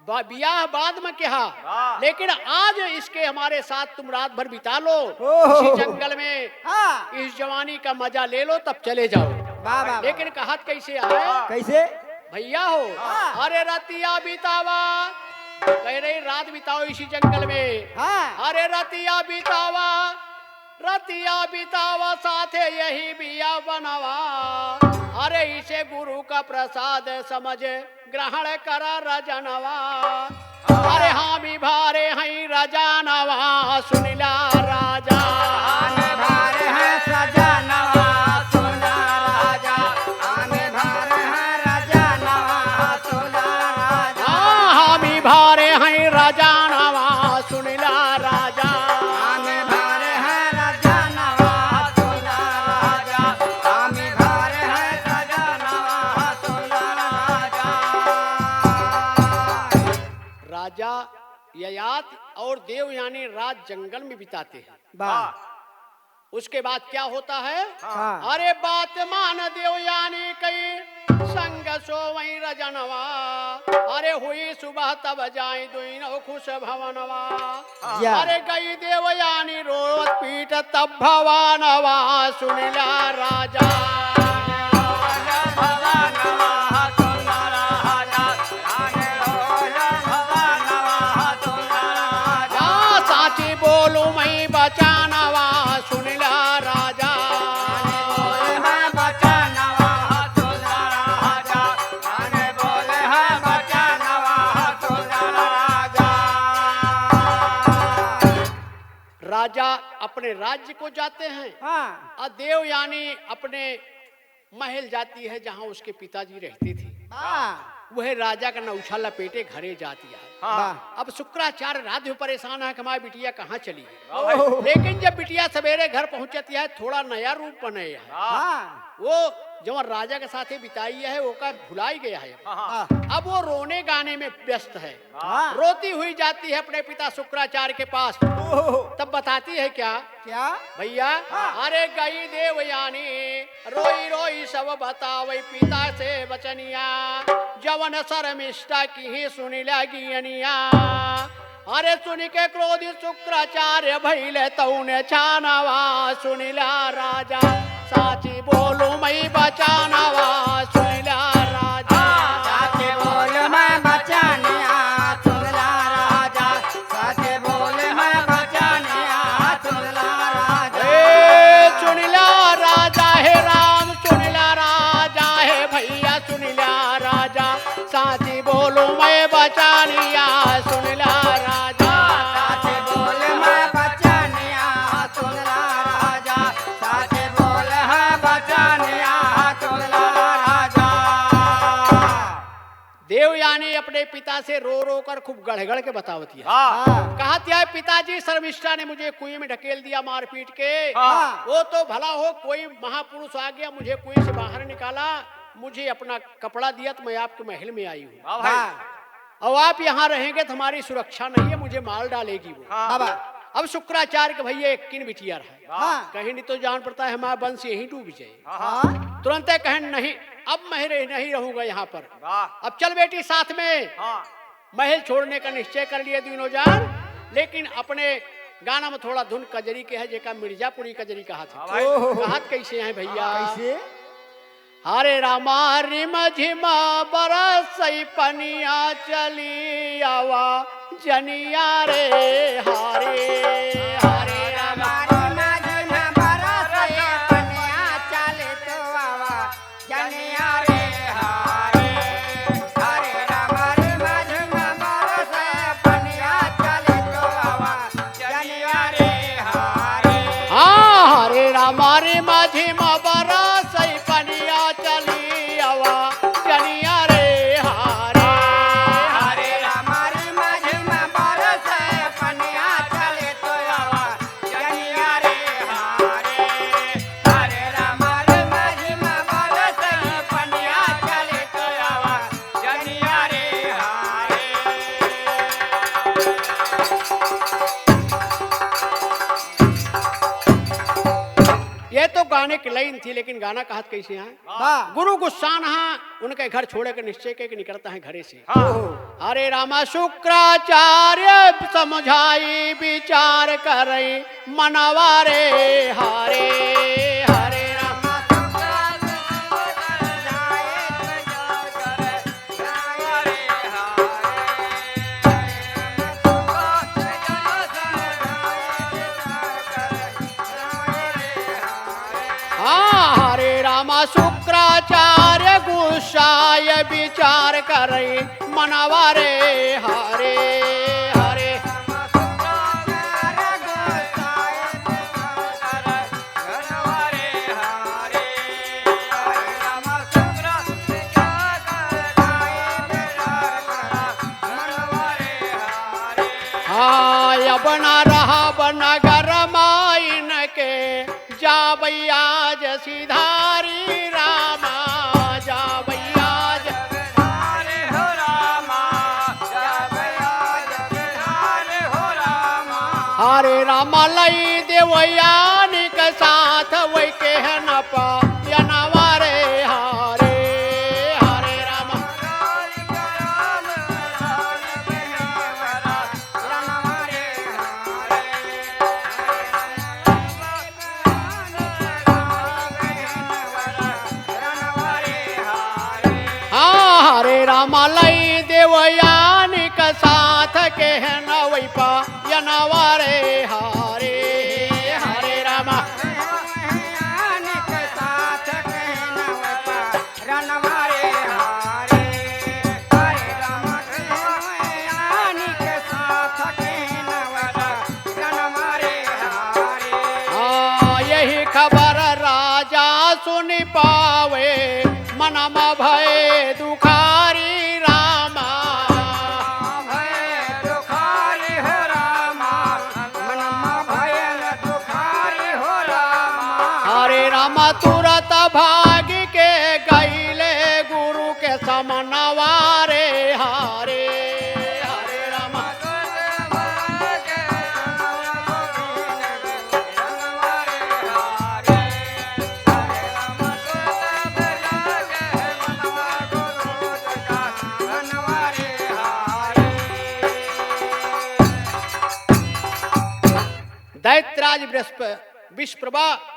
बा-, बियाह बाद में किहा, वाह। लेकिन आज इसके हमारे साथ तुम रात भर बिता लो, ओहो। इसी जंगल में हाँ। इस जवानी का मजा ले लो, तब चले जाओ। वाह, वाह, वाह। लेकिन कहत कैसे आए? कैसे? भैया हो, हाँ। अरे रतिया बितावा, कह रही रात बिताओ इसी जंगल में। हाँ। अरे रतिया बितावा, तिया बितावा साथे यही बिया बनवा। अरे इसे गुरु का प्रसाद समझ ग्रहण करा रजनवा। अरे हामी भारे हई रजनवा सुनिला राजा। हामी भारे हई रजनवा सुनिला राजा। हामी भारे हई रजनवा सुनिला राजा। हाँ, हामी भारे हई रजनवा सुनिला राजा। हामी भारे हई रजनवा सुनिला राजा। हामी भारे हई रजनवा सुनिला राजा। राजा ययाति और देवयानी रात जंगल में बिताते हैं। वाह। उसके बाद क्या होता है? हाँ। अरे बात मान देवयानी कई संग सोवई रजनवा। अरे हुई सुबह तब जाई दुइनो खुश भवनवा। या। अरे गई देवयानी रोत पीट तब भवनवा सुनिला राजा। हाँ, साची बोलू मई बचानवा सुनिला राजा। राजा अपने राज्य को जाते हैं। हाँ। और देवयानी अपने महल जाती है जहाँ उसके पिताजी रहते थे। वाह। वह राजा का नौछा लपेटे घरे जाती है। हाँ। वाह। अब शुक्राचार्य रात में परेशान है कि हमारी बिटिया कहाँ चली गई। वाह भाई। ओह। लेकिन जब बिटिया सवेरे घर पहुँचती है, थोड़ा नया रूप बने है। हाँ। वो जवन राजा के साथे बिताई है, वो का भुलाई गया है। हाँ, हाँ। हाँ। अब वो रोने गाने में व्यस्त है। हाँ। रोती हुई जाती है अपने पिता शुक्राचार्य के पास। ओह। तब बताती है क्या? क्या? भैया, हाँ। अरे गई देवयानी, रोई रोई सब बतावई पिता से बचनिया, जवन शर्मिष्ठा किहीं सुनिला गियनिया। अरे सुनि के क्रोधित शुक्राचार्य भइले तउने छानवा सुनिला राजा। साची बोलू मई बचानवा सुनिला राजा। साची बोलू मई बचानिया सुनिला राजा। साची बोलू मई बचानिया सुनिला राजा। ए सुनिला राजा हे राम सुनिला राजा हे भैया सुनिला राजा। साची बोलू मई बचानिया सुनिला राजा। साची बोलू मई बचानिया सुनिला राजा। साची बोलू मई बचानिया सुनिला राजा। देवयानी अपने पिता से रो रो कर खूब गढ़ गढ़ के बतावती है। हाँ। हाँ। कहती है, पिताजी शर्मिष्ठा ने मुझे कुएं में ढकेल दिया मारपीट के। हाँ। वो तो भला हो, कोई महापुरुष आ गया, मुझे कुएं से बाहर निकाला, मुझे अपना कपड़ा दिया तो मैं आपके महल में आई हूँ। वाह भाई। हाँ। और आप यहाँ रहेंगे तो हमारी सुरक्षा नहीं है, मुझे मार डालेगी वो। हाँ। बाबा। अब शुक्राचार्य के भैया एक किन बिटिया रहा। हाँ। कहीं नहीं तो जान पड़ता है हमारा वंश यहीं डूब जाए। हाँ। तुरंत कहें, नहीं, अब मैं रह, नहीं रहूंगा यहाँ पर। वाह। अब चल बेटी साथ में। हाँ। महल छोड़ने का निश्चय कर लिए दोनों जान, लेकिन अपने गाना में थोड़ा धुन कजरी के है, जेका मिर्जापुरी कजरी कहा था। हाँ भाई। ओहो। कहत कैसे हैं भैया? कैसे? हरे रामा रिम झिम बरसई पनिया चली आवा जनिया रे हरे। हरे रामा रिम झिम बरसई पनिया चली तो आवा जनिया रे हरे। हरे रामा रिम झिम बरसई पनिया चली तो आवा जनिया रे हरे। हाँ, हरे रामा रिम झिम बरसई पनिया चली आवा जनिया रे हरे। हरे रामा रिम झिम बरसई पनिया चली तो आवा जनिया रे हरे। हरे रामा रिम झिम बरसई पनिया चली तो आवा जनिया रे हरे। ये तो गाने की लाइन थी, लेकिन गाना कहत कैसे हैं? वाह। गुरु गुस्सान हाँ, उनके घर छोड़े के निश्चय के निकलता है घरे से। हाँ। ओहो। हरे रामा शुक्राचार्य समझाई विचार करई मनवा रे हरे। हरे रामा शुक्राचार्य गुस्साय विचार करै मनवा रे हरे हरे। हाँ, अब न रहब नगर माइन के, जाबै आज सिधारी रामा, जाबै आज। हरे रामा लई देवयानिक साथ वै केहन पयनवा रे हरे हरे रामा। हाँ, हरे रामा लई देवयानिक साथ केहन वै पयनवा रे हरे हरे रामा। हाँ, यही खबर राजा सुनि पावै, मनमा भए दुखारी रामा। हरे रामा तुरत भागि के गइले गुरु के समनवा रे हरे हरे रामा। दैत्यराज बृहस्प-, विश्वप्रभा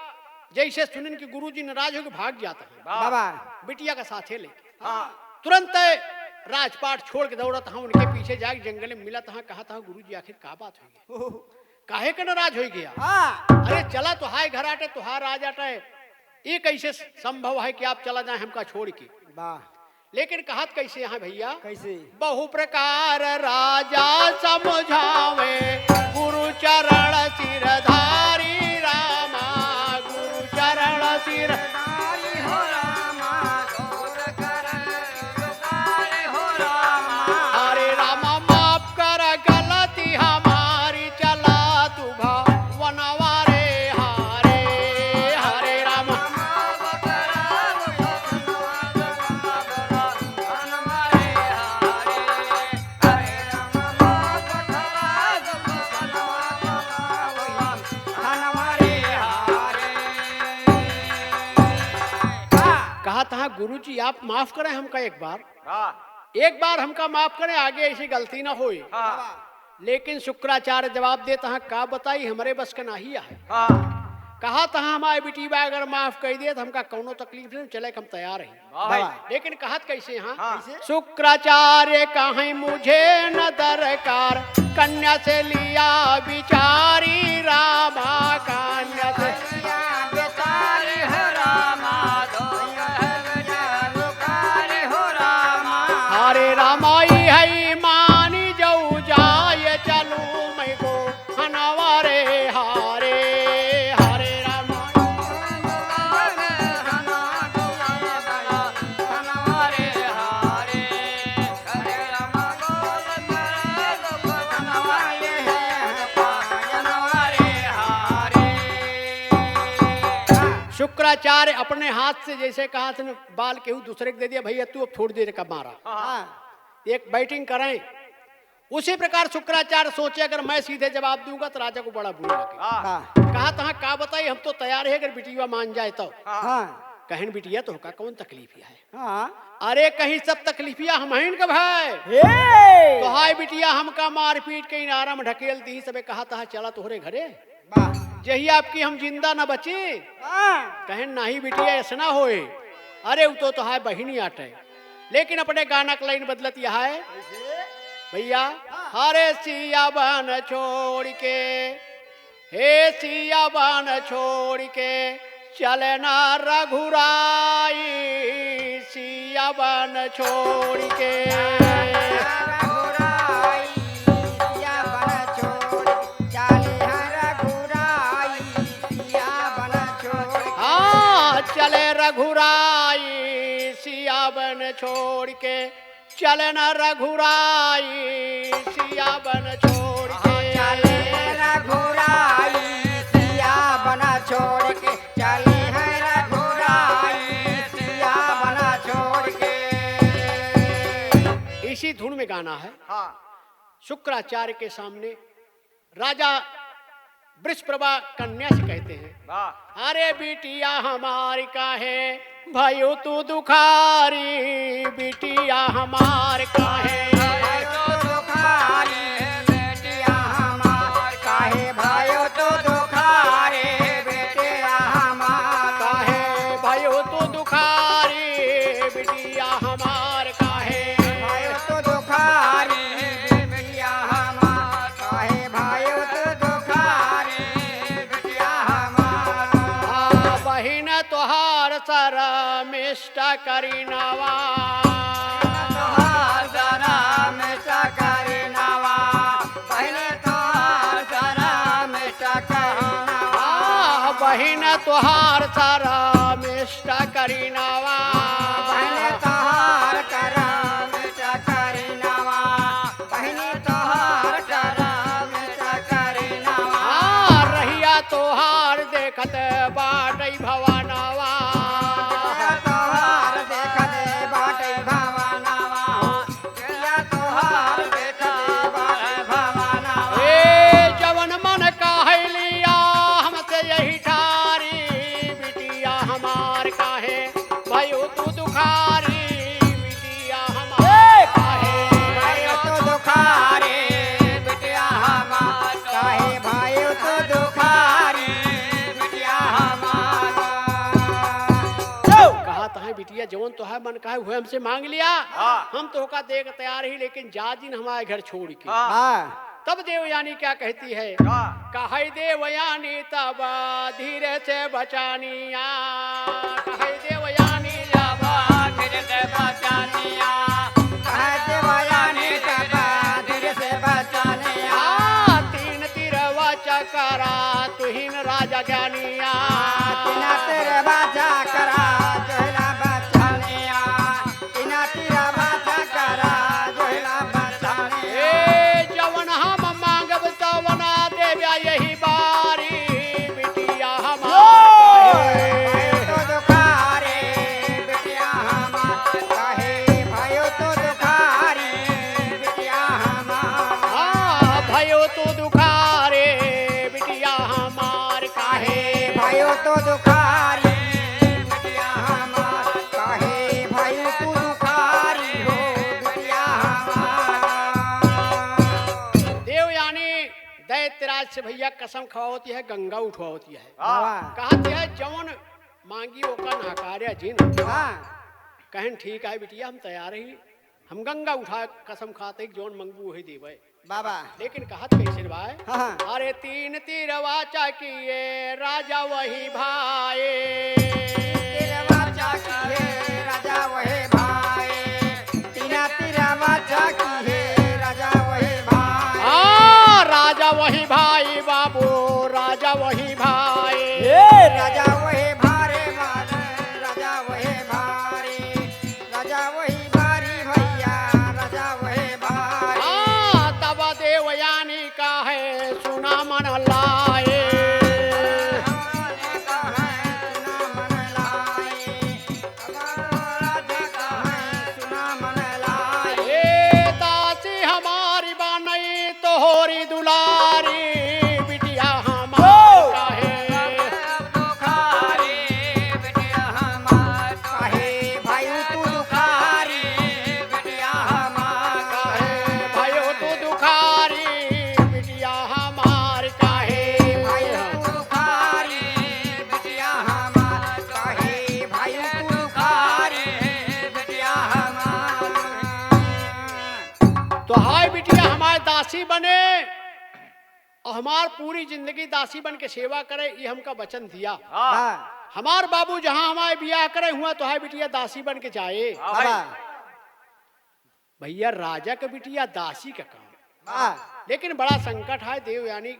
जैसे सुनिन कि गुरुजी नाराज होके भाग जात हैं। बाबा। बिटिया का साथे लेके। हाँ। तुरंत राजपाट छोड़ के दौड़त हाँ, उनके पीछे जाके जंगल में मिलत हाँ, कहत हाँ, "गुरुजी, आखिर का बात हुई है? ओहो। काहे के नाराज होई गया?" हाँ। "अरे चला, तोहार घर आटे, तोहार राज आटे, ये कैसे संभव है कि आप चला जाए हमका छोड़ के?" वाह। लेकिन कहत कैसे हैं भैया? कैसे? बहु प्रकार राजा समुझावे, गुरु चरण सिर धारी रामा, गुरु चरण सिर धारी हो रामा, गौर करण उद्धार हो रामा। हरे रामा माफ कर गलती हमारी, चला तू भवनवा रे हरे, हरे रामा। कहत हाँ, "गुरुजी, आप माफ करें हमका एक बार। हाँ। एक बार हमका माफ करें, आगे ऐसी गलती ना होई।" हाँ। लेकिन शुक्राचार्य जवाब देत हाँ, "का बताई, हमरे बस के नाही है।" हाँ। कहत हाँ, "हमारे बिटिया अगर माफ कइ दे तो हमका कौनो तकलीफ नहीं, चले के हम तैयार हैं।" वाह भाई। लेकिन कहत कैसे हाँ? हाँ। कैसे? "शुक्राचार्य कहें मुझे न दरकार, कन्या से लिया विचारी रामा, कन्या से लिया विचारी हो रामा, दो कहल जानुकारी हो रामा।" हरे रामा ई है मानी जाऊ जाए, चलू मैं गो हनवा रे हरे, हरे रामा। शुक्राचार्य अपने हाथ से जैसे कहा था ना, बाल केहू दूसरे के दे दिया, "भैया तू अब छोड़ दे रे, का मारा।" हाँ। एक बैटिंग करें। उसी प्रकार शुक्राचार्य सोचे, "अगर मैं सीधे जवाब दूंगा तो राजा को बड़ा बुरा लगेगा।" हाँ। हाँ। कहत हाँ, "का बताई, हम तो तैयार है, अगर बिटिया मान जाए तो।" हाँ। कहेन, "बिटिया, तोहका कौन तकलीफ है?" हाँ। "अरे, कहीं सब तकलीफिया हमहिन का भाई।" हे। "तो हाय बिटिया, हमका मारपीट के इनारा में ढकेल दी, सबे कहत हाँ, चला तोहरे घरे।" वाह। जहिया आपकी हम जिंदा न बची। हाँ। कहेन, "नाही बिटिया, ऐसा ना होए।" अरे, उ तो तोहार बहिनी आटे। लेकिन अपने गाना के लाइन बदलत यह है। कैसे? भैया, हाँ। हरे सिया बन छोड़ के, हे सिया बन छोड़ के, चले ना रघुराई सिया बन छोड़ के। रघुराई सिया बन छोड़ के, चले हैं रघुराई सिया बन छोड़ के। हाँ, चले रघुराई सिया बन छोड़ के, चले ना रघुराई सिया बन छोड़ के। चले रघुराई सिया बन छोड़ के, चले हैं रघुराई सिया बन छोड़ के। इसी धुन में गाना है। हाँ। शुक्राचार्य के सामने राजा वृषप्रभा कन्या से कहते हैं, वाह। अरे बिटिया हमार काहे भयो तू दुखारी, बिटिया हमार काहे। भयो तू दुखारी, बिटिया हमार काहे, भयो तू दुखारी, बिटिया हमार। काहे भयो तू दुखारी, बिटिया हमार काहे। भयो तू दुखारी, बिटिया हमार काहे, भयो तू दुखारी, बिटिया हमार। आ, बहिन तोहार शर्मिष्ठ करिनवा। तोहार शर्मिष्ठ करिनवा, बहिन तोहार शर्मिष्ठ करिनवा। आ, बहिन तोहार शर्मिष्ठ करिनवा। बहिन तोहार शर्मिष्ठ करिनवा। बहिनी तोहार शर्मिष्ठ करिनवा। आ, रहिया तोहार देखत बाटै भवनवा। रहिया तोहार देखत बाटै भवनवा। रहिया तोहार देखत बाटै भवनवा। ए, जवन मन कहै लिया हमसे यही ठारी, बिटिया हमार काहे भयो तू दुखारी, बिटिया हमार। ए! काहे भयो तू दुखारी, बिटिया हमार। काहे भयो तू दुखारी, बिटिया हमार। कहत हैं, बिटिया, जवन तोहार मन कहे, उहे हमसे मांग लिया। हाँ। हम तोहका देख तैयार ही, लेकिन जा जिन हमारे घर छोड़ के। हाँ। हाँ। तब देवयानी क्या कहती है? का? कहै देवयानी तब धीरे से बचनिया, कहै देवयानी तब धीरे से बचनिया, कहै देवयानी तब धीरे से बचनिया। आ, तीन तीरवा चकरा तुहिन राजा ज्ञानिया। तीन तीरवा चकरा तुहिन बचनिया। तीन तीरवा चकरा जोहिला बचाने। ए, जवन हम मांगब तवन देब्या यही बारी, बिटिया हमार काहे। भयो तो दुखारी, बिटिया हमार काहे, भयो तो दुखारी, बिटिया हमार। हाँ, भयो तो दुखारी, बिटिया हमार काहे। भयो तो दुखारी, बिटिया हमार काहे, भयो तो दुखारी हो, बिटिया हमार। देवयानी दैत्यराज से भैया कसम खवावती है, गंगा उठवावती है। वाह। कहती है, जौन मांगी ओका नकारे जिन। हाँ। कहन, ठीक है बिटिया, हम तैयार ही, हम गंगा उठा कसम खाते, जौन मंगबू वही देवे। बाबा। लेकिन कहत कैसे बाय? हाँ, हाँ। अरे तीन तीरवा चाकिए राजा वही भाए। तीरवा चाकिए राजा वही भाए। तीन तीरवा चाकिए राजा वही भाए। हाँ, राजा वही भाई बाबू, राजा वही भाई। ए, राजा वही भारे वाले, राजा वही भारी। राजा वही बारी भैया, राजा वही बारी। हाँ, तब देवयानी कहे सुना मन लाए। कहे सुना मन लाए। तब राजा कहे सुना मन लाए। ए दासी हमारी बानई तोहरी दुलारी, बिटिया हमार ओ! काहे। दुखारी, बिटिया हमार काहे, भाई तू दुखारी, बिटिया हमार काहे, भाई तू दुखारी, बिटिया हमार काहे। भाई तू दुखारी, बिटिया हमार काहे, भाई तू दुखारी, बिटिया हमार। तो हाय बिटिया हमार दासी बने, और हमार पूरी जिंदगी दासी बन के सेवा करे, ये हमका वचन दिया। हाँ। हाँ। हमार बाबू जहाँ हमारे बियाह करे हुआ तो है बिटिया दासी बन के जाए। हाँ भाई। बाबा। भैया, राजा के बिटिया दासी का काम। हाँ। लेकिन बड़ा संकट है, देवयानी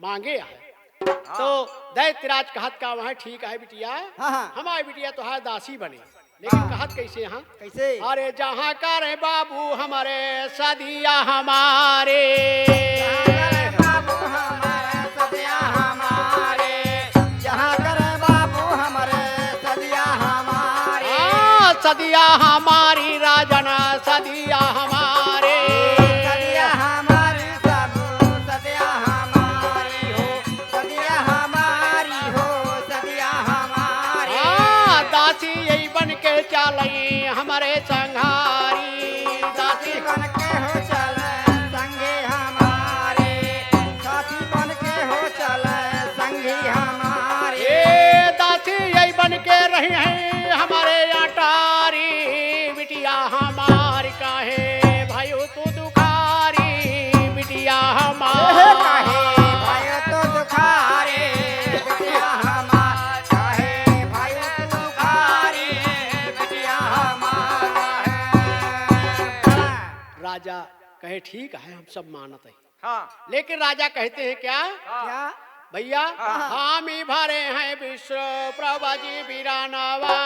मांगे है। हाँ। तो दैत्यराज कहत का वहाँ, "ठीक है बिटिया, हाँ, हाँ। हमारे बिटिया तो है दासी बने।" लेकिन हाँ। कहत कैसे, हाँ? कैसे? अरे जहाँ करे बाबू हमारे सदिया हमारे। जहाँ करे बाबू हमारे सदिया हमारे। जहाँ करे बाबू हमारे सदिया हमारे। हाँ, सदिया हमारी राजन, सदिया हमारे। सदिया हमारी सब, सदिया हमारी हो। सदिया हमारी हो, सदिया हमारी। हाँ, दासी यही बन के चलई हमरे संघारी। दासी बन के हो चले संगी हमारे, साथी बन के हो चले संगी हमारे। ए, दासी यही बन के रही हैं हमरे अटारी। बिटिया हमार काहे भयू तू दुखारी, बिटिया हमार। ए, काहे भयू तू दुखारी, बिटिया हमार, काहे भयू तू दुखारी, बिटिया हमार। राजा कहे, "ठीक है, हम सब मानत है।" हाँ। लेकिन राजा कहते हैं क्या? हाँ। क्या? भैया, हाँ। हामी भरे हैं विश्व प्रभु जी बिरानवा,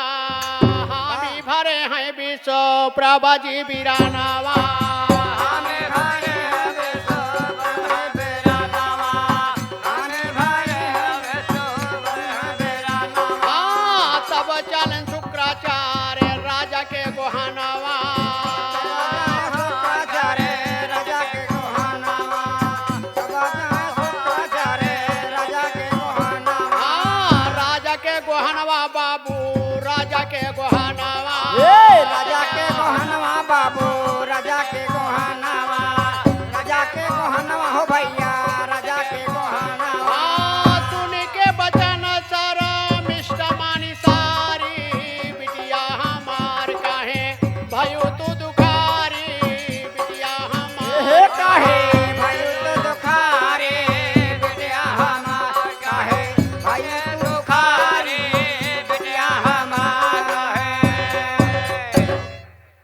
हामी हाँ। भरे हैं विश्व प्रभु जी बिरानवा। हामी भरे हैं विश्व प्रभु बिरानवा, हामी भरे हैं विश्व प्रभु बिरानवा। हाँ, तब चलन शुक्राचार्य राजा के गोहनवा। शुक्राचार्य राजा के गोहनवा। शुक्राचार्य राजा के गोहनवा। हाँ, राजा के गोहनवा बाबू, राजा के गोहनवा। ए, राजा के गोहनवा बाबू, राजा के गोहनवा। राजा के गोहनवा हो भैया, राजा के गोहनवा। हाँ, सुन के बचन शर्मिष्ठा मानी सारी, बिटिया हमार काहे भयू तू दुखारी, बिटिया हमार। हे काहे भयू तू दुखारी, बिटिया हमार, काहे भयू तू दुखारी, बिटिया हमार।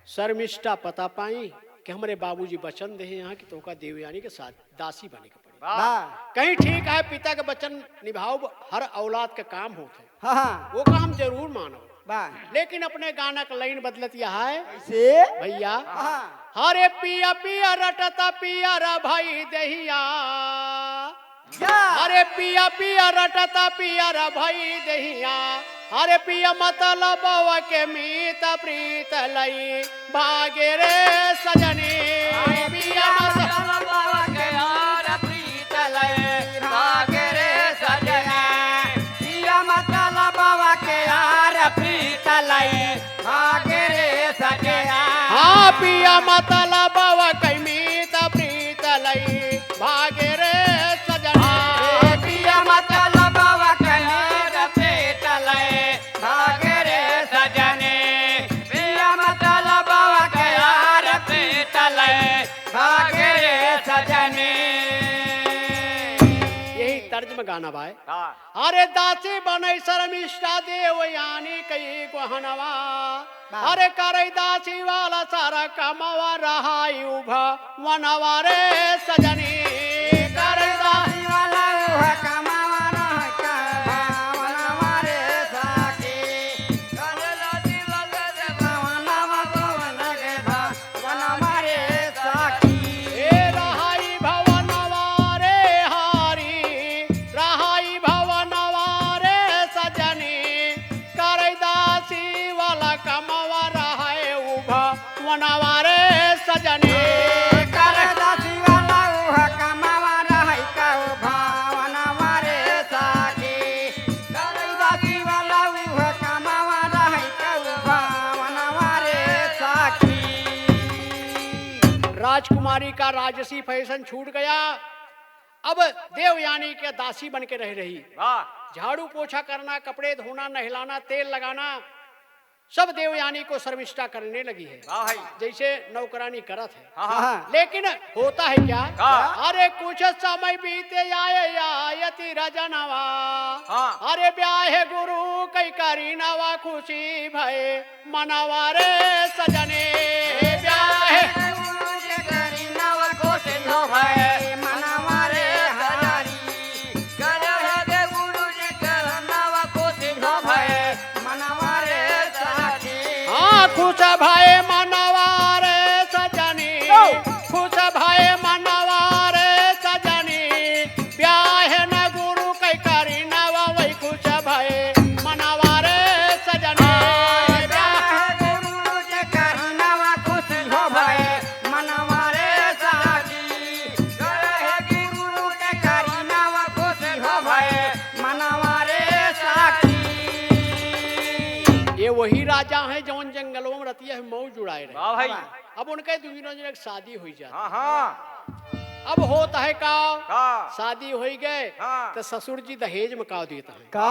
शर्मिष्ठा पता पाई कि हमरे बाबूजी वचन देहे हैं कि तोहका देवयानी के साथ दासी बने के पड़ी। वाह। कहीं ठीक है, पिता के वचन निभाओ, हर औलाद का काम होत है। हाँ, हाँ। वो का हम जरूर मानो। वाह। लेकिन अपने गाना का लाइन बदलत यह है। कैसे? भैया। हाँ। हरे पिया पिया रटता पिया रा भाई दहिया। या। हरे पिया पिया रटता पिया रा भाई दहिया। हरे पिया मतलब के मीत प्रीत लई। भागे रे सजनी, अरे पिया पिया मतलब मतलब के यार प्रीत लई, भागे रे सजनी। पिया मतलब के यार प्रीत लई, भागे रे सजनी। हाँ, पिया मतलब के मीत प्रीत लई, भागे रे सजनी। ए पिया मतलब के यार प्रीत लई, भागे रे सजनी, पिया मतलब के यार प्रीत लई, भागे रे सजनी। यही तर्ज में गाना बाय। हाँ। अरे दासी बनई शर्मिष्ठा देवयानी कई गोहनवा। वाह। अरे करई दासी वाला सारा कमवा रहाई उभा वनवा रे सजनी। करई दासी वाला उभा कमवा रहाई का भवनवा रे सखी। ए रहाई भवनवा रे हारी, रहाई भवनवा रे सजनी, करई दासी वाला कमवा रहाई उभा वनवा रे सजनी। करई दासी वाला उभा कमवा रहाई का उभा वनवा रे सखी। करई दासी वाला उह कमावा रहै कऊ भावनवा रे सखी। राजकुमारी का राजसी फैशन छूट गया। अब देवयानी के दासी बन के रह रही। वाह। झाड़ू पोछा करना, कपड़े धोना, नहलाना, तेल लगाना, सब देवयानी को शर्मिष्ठा करने लगी है। वाह भाई। जैसे नौकरानी करत है। हाँ, हाँ। हाँ। लेकिन होता है क्या? हाँ। अरे कुछ समय बीते आए आयति रजनवा। हाँ। अरे ब्याहे गुरु कई करी नवा खुशी भए मनवा रे सजनी। ब्याह गुरु के करी नवा खुशी हो भए मनवा रे हरी। गरह के गुरु के करी नवा खुशी हो भए मनवा रे सजनी। हाँ, खुश भए मनवा रे सजनी। खुश भए मनवा रे सजनी। ब्याह न गुरु कई करी नवा वही खुश भए मनवा रे सजनी। ब्याह गुरु के करी नवा खुश हो भए मनवा रे सजनी। ब्याह गुरु के करी नवा खुश हो भए मनवा रे सखी। ये वही राजा है जौन जंगलों में रतिया है मौज उड़ाए रहे। वाह भाई। अब उनके दुइनों जने के शादी हुई जाती। हाँ, हाँ। अब होत है का? का? शादी होई गए, हाँ। तो ससुर जी दहेज में का देत हैं? का?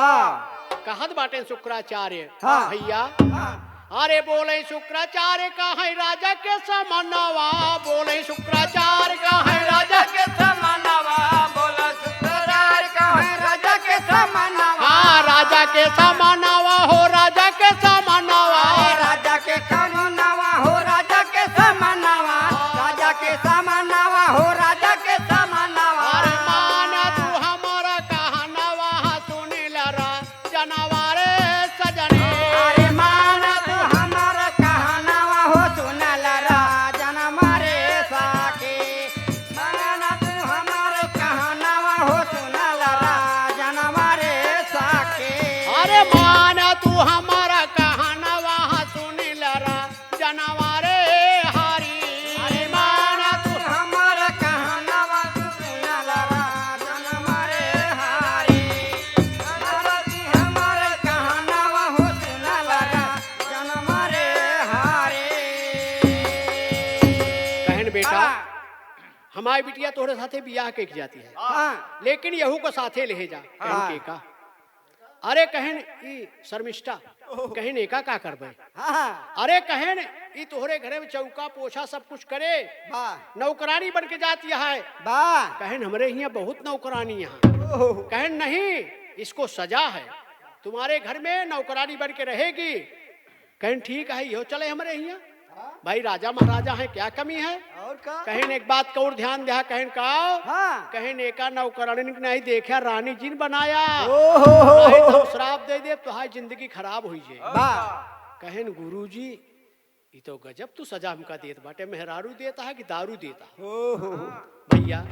कहत बाटे शुक्राचार्य, हाँ। भैया, हाँ। अरे बोले शुक्राचार्य का है राजा के समानवा, बोले शुक्राचार्य का है राजा के समानवा, बोला शुक्राचार्य का है राजा के समानवा। हाँ, राजा के समानवा हो, राजा के समानवा। अरे राजा के समानवा हो, राजा के समानवा, राजा के समानवा हो, राजा के समानवा। अरे मान तू हमारा कहनवा, सुनिल रा जनवा रे सजनी। अरे मान तू हमारा कहनवा हो, सुनिल रा जनवा रे सखी। मान तू हमारा कहनवा हो, सुनिल रा जनवा रे सखी। अरे मान तू हमारा कहनवा, सुनिल रा जनवा रे हरी। अरे मान तू हमार कहनवा तू सुनल रा जनवा रे हरी। मान तू हमार कहनवा हो सुनल रा जनवा रे हरी। कहन बेटा, हाँ। हमारी बिटिया तोहरे साथे बियाह कइके जाती है, हाँ। लेकिन यहू को साथे ले जा। कहन हाँ। के का? अरे कहेन ई शर्मिष्ठा, ओह। कहेन एका का करबे? हाँ, हाँ। अरे कहेन ई तोहरे घरे में चौका पोछा सब कुछ करे, वाह। नौकरानी बन के जाती है। वाह। कहेन हमरे हियाँ बहुत नौकरानी हैं। ओह। कहेन नहीं, इसको सजा है, तुम्हारे घर में नौकरानी बन के रहेगी। कहेन ठीक है, यो चले हमरे हियाँ। हाँ। भाई राजा महाराजा हैं, क्या कमी है? और का? कहेन एक बात का और ध्यान द्या, कहेन का? हाँ। कहेन एका नौकरानी के नहीं देख्या, रानी जिन बनाया। ओहो। नहीं तो हम श्राप दे देब, तोहार जिंदगी खराब हुई जे। वाह। कहेन गुरुजी, ई तो गजब तू सजा हमका देत बाटे, मेहरारू देता है कि दारू देता है? ओहो। भैया,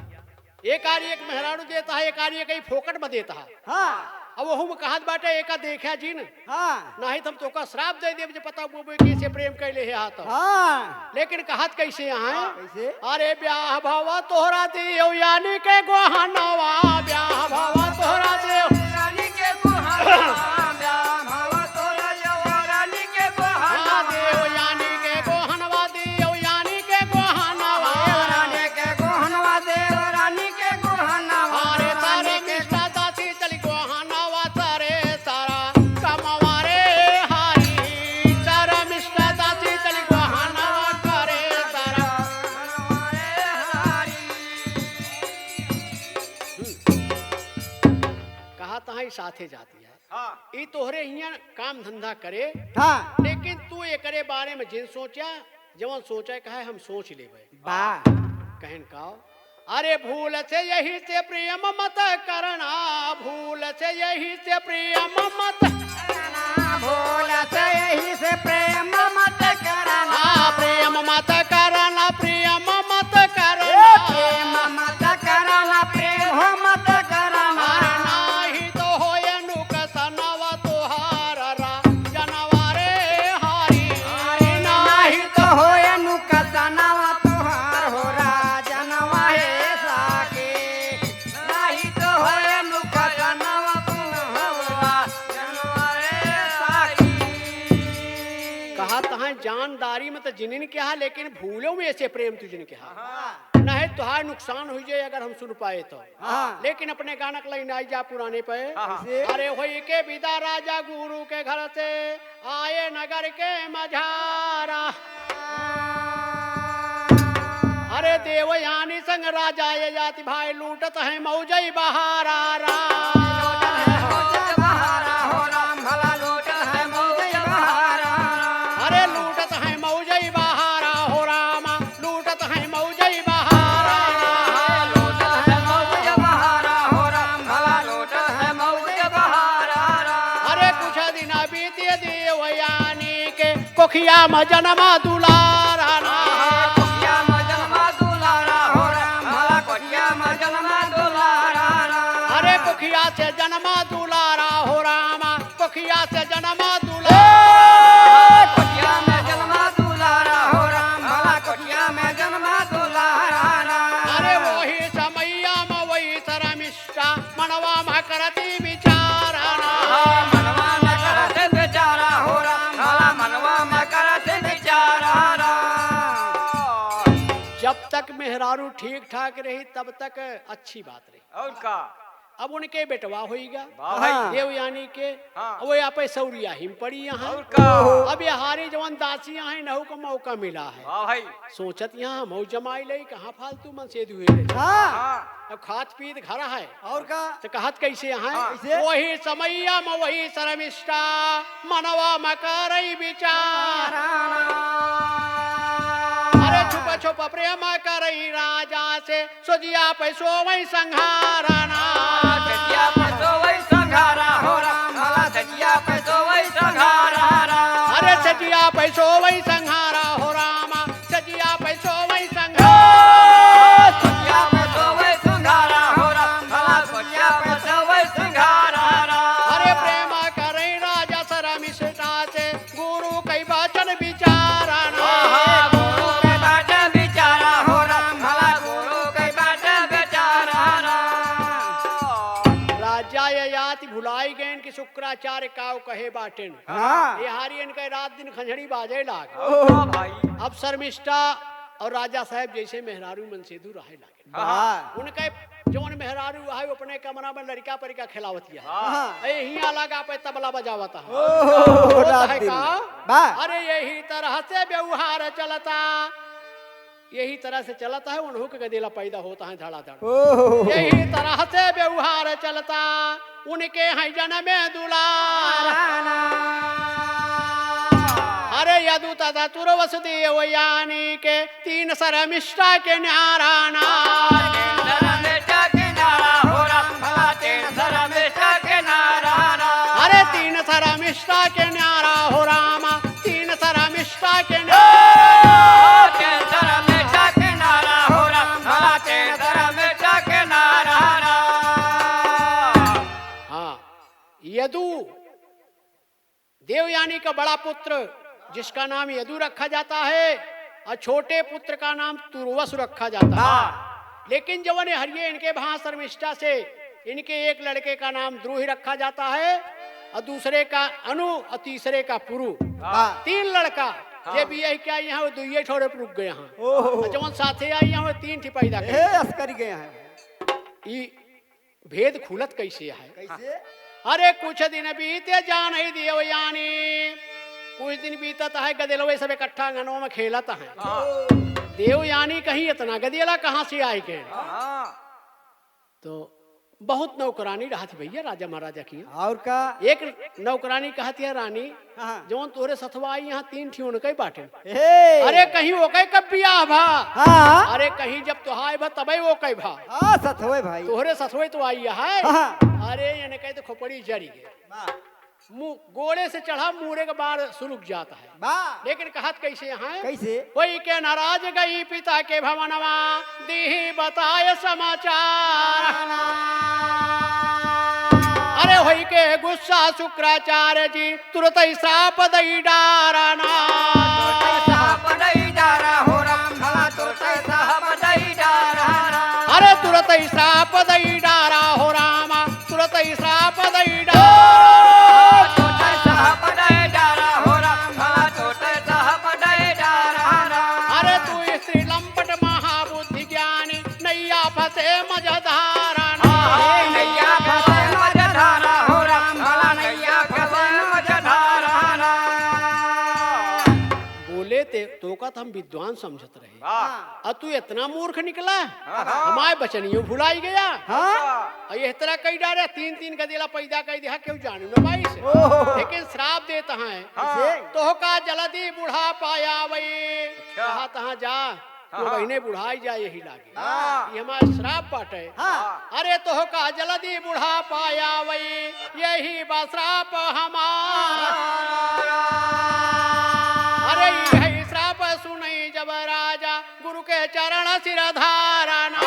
एक आरी एक मेहरारू देता है, एक आरी एक ही फोकट में देता है। हाँ। अब वहू में कहत बाटे, एका देख्या जिन। हाँ। नाही तो हम तोका श्राप दे देब, जे पता वो, वो कैसे प्रेम कैले है हाथ। हाँ। लेकिन कहत कैसे यहाँ है? हाँ, कैसे? अरे ब्याह भवा तोहरा देव यानी के गोहनवा, ब्याह भवा तोहरा देव। यानी के गोहनवा, ब्याह भवा तोहरा देव यानी के गोहनवा। हाँ, देव यानी के गोहनवा, देव यानी के गोहनवा। देव रानी के गोहनवा, देव रानी के गोहनवा। अरे तारे मिष्टा दासी चली गोहनवा, तारे सारा कमवा रे हारी। तारे मिष्टा दासी चली गोहनवा, तारे सारा कमवा रे हारी। कहा तहाँ ही साथे जाती है। हाँ। ई तोहरे हियाँ काम धंधा करे, हाँ। लेकिन तू एकरे बारे में जिन सोचा, जवन सोचे का है हम सोच लेबे। बा। कहन का? अरे भूल से यही से प्रेम मत करना, भूल से यही से प्रेम मत करना, भूल से यही से प्रेम मत करना। हाँ, प्रेम मत करना, प्रेम मत करना। ए, प्रेम मत करना, प्रेम मत करना। अरे नाही तो होए नुकसानवा तोहार रा जनवा रे हारी। अरे नाही तो होए नुकसानवा तोहार हो रा जनवा हे साके। नाही तो होए नुकसानवा तोहार हो रा जनवा रे साके। कहा तहाँ जानदारी में तो जिनिन कहा, लेकिन भूलो में ऐसे प्रेम तुझिन कहा। हाँ। नहीं तोहार नुकसान हुई जाए अगर हम सुन पाए तो। हाँ। लेकिन अपने गाना के लाइन आई जा पुराने पे। हाँ, हाँ। कैसे? अरे होई के विदा राजा गुरु के घर से आए नगर के मझारा। अरे देवयानी संग राजा ये जाति भाई लूटत है मौजई बहारा रा। लूटत है मौजई बहारा हो राम भला दिन बीते देवयानी के, कोखिया में जन्मा दुलारा ना। कोखिया में जन्मा दुलारा हो राम, भला कोखिया में जन्मा दुलारा ना। अरे कोखिया से जन्मा दुलारा हो रामा, कोखिया से जन्मा दुलारा। कोखिया में जन्मा दुलारा हो राम, भला कोखिया में जन्मा दुलारा ना। अरे वही समैया में वही शर्मिष्ठा, मनवा में करती विचारा ना। मनवा में करत विचारा हो राम, भला मनवा में करत विचारा ना। जब तक मेहरारू ठीक ठाक रही, तब तक अच्छी बात रही। और का? अब उनके बेटवा होइगा, वाह भाई। हाँ। देवयानी के। हाँ। अब वो यहाँ पे सौरिया ही में पड़ी यहाँ। और का? अब ये हारी जवन दासियाँ हैं, नहु को मौका मिला है। वाह भाई। सोचत यहाँ हम जमाई लई, कहाँ फालतू मन से दुहे ले। हाँ। हाँ। अब खात पीत घर है। और का? तो कहत कैसे यहाँ? हाँ। कैसे? वही समैया में वही शर्मिष्ठा, मनवा में करई विचार। अरे छुप छुप प्रेम करई राजा से, सजिया पे सोवई संघारा ना। सजिया पे सोवई संघारा हो राम, भला सजिया पे सोवई संघारा ना। अरे सजिया पे सोवई संघारा हो रामा, सजिया पे सोवई संघारा। सजिया पे सोवई संघारा हो राम, भला सजिया पे सोवई संघारा ना। अरे प्रेम करई राजा शर्मिष्ठा से, गुरु कई वचन विचारा ना। आहा, गुरु कई वचन विचारा हो राम, भला गुरु कई वचन विचारा ना। राजा ये याद भुलाई गएन कि शुक्राचार्य काव कहे बाटेन। हाँ। ये हारी इनके रात दिन खंजड़ी बाजे लाग। ओ भाई। अब शर्मिष्ठा और राजा साहब जैसे मेहरारू मन से दूर रहे लागे। वाह। उनके जौन मेहरारू है, वो अपने कमरा में लड़का परिका खिलावत है। हाँ। ए, हियाँ लगा पे तबला बजावत है। ओहो, होता रात है दिन। का? वाह। अरे, यही तरह से व्यवहार चलता, यही तरह से चलता है, उन्हों के गदेला पैदा होता है धड़ाधड़। ओहो। यही तरह से व्यवहार चलता, उनके हैं जन्मे दुलार। अरे यदु तथा तुरवस देवयानी के तीन शर्मिष्ठा के न्यारा ना। तीन शर्मिष्ठा के न्यारा हो राम भला, तीन शर्मिष्ठा के न्यारा ना। अरे तीन शर्मिष्ठा के न्यारा हो रामा, तीन शर्मिष्ठा के न्यारा। तीन शर्मिष्ठा के न्यारा हो राम भला, तीन शर्मिष्ठा के न्यारा ना। हाँ, यदु देवयानी का बड़ा पुत्र, जिसका नाम यदु रखा जाता है, और छोटे पुत्र का नाम तुर्वस रखा जाता है। हाँ। लेकिन जवन हरिये इनके वहाँ शर्मिष्ठा से इनके एक लड़के का नाम द्रोही रखा जाता है और दूसरे का अनु और तीसरे का पुरु। हाँ। तीन लड़का, हाँ। जे भी यही क्या यहाँ वो दुइये ठोरे पर रुक गए हैं। ओहो। और जवन साथे आई यहाँ वो तीन ठी पैदा ए, करे। अस्करी गए हैं। ई भेद खुलत कैसे है? कैसे? अरे कुछ दिन बीते जान ही देवयानी, कुछ दिन बीतत है, गदेलवे सब इकट्ठा अंगनवा में खेलत हैं। हाँ। देवयानी कहीं इतना गदेला कहाँ से आए गए? हाँ। तो बहुत नौकरानी रहत भैया राजा महाराजा की। और का? एक नौकरानी कहत है रानी, हाँ। जौन तोहरे सथवा आई यहाँ तीन ठी उनके बाटे। हे। अरे कहीं ओके कब बियाह भा? हाँ। अरे कहीं जब तोहाय भा तबे ओके भा। हाँ, सथवे भाई। तोहरे सथवे तो आई है। हाँ। अरे इनके तो खोपड़ी जरी गए। वाह। मु-, गोड़े से चढ़ा मूड़े के बार सुरुक जाता है। वाह। लेकिन कहत कैसे हैं? कैसे? होई के नाराज गई पिता के भवनवा, दीही बताए समाचार। अरे होई के गुस्सा शुक्राचार्य जी, तुरत ही श्राप दई डारा ना। तुरत ही श्राप दई डारा हो राम भला, तुरत ही श्राप दई डारा ना। अरे तुरत ही श्राप दई डारा हो रामा, तुरत ही श्राप दई डारा। तुरत ही श्राप दई डारा हो राम भला, तुरत ही श्राप दई डारा ना। अरे तू स्त्री लंपट महाबुद्धि ज्ञानी, नैया फंसे मझधारा ना। नैया फंसे मझधारा हो राम भला, नैया फंसे मझधारा ना। बोले ते, तोका तो हम विद्वान समझत रहे। हाँ। और तू इतना मूर्ख निकला, हाँ, हाँ। हमारे बचनियों भुलाई गया। हाँ। और यह तरह कई डारे, तीन तीन गदेला पैदा कर दिया, क्यों जानू ना भाई से। ओहो। लेकिन श्राप देता है। हाँ। कैसे? तोहका जल्दी बुढ़ापा आवई। अच्छा। कहा तहाँ जा, हाँ, तो हाँ। बहिने बुढ़ाई जा यही लागे। हाँ। ये हमारा श्राप बाटे। हाँ। अरे तोहका जल्दी बुढ़ापा आवई, यही बा श्राप हमार। चरण सिर धारा ना।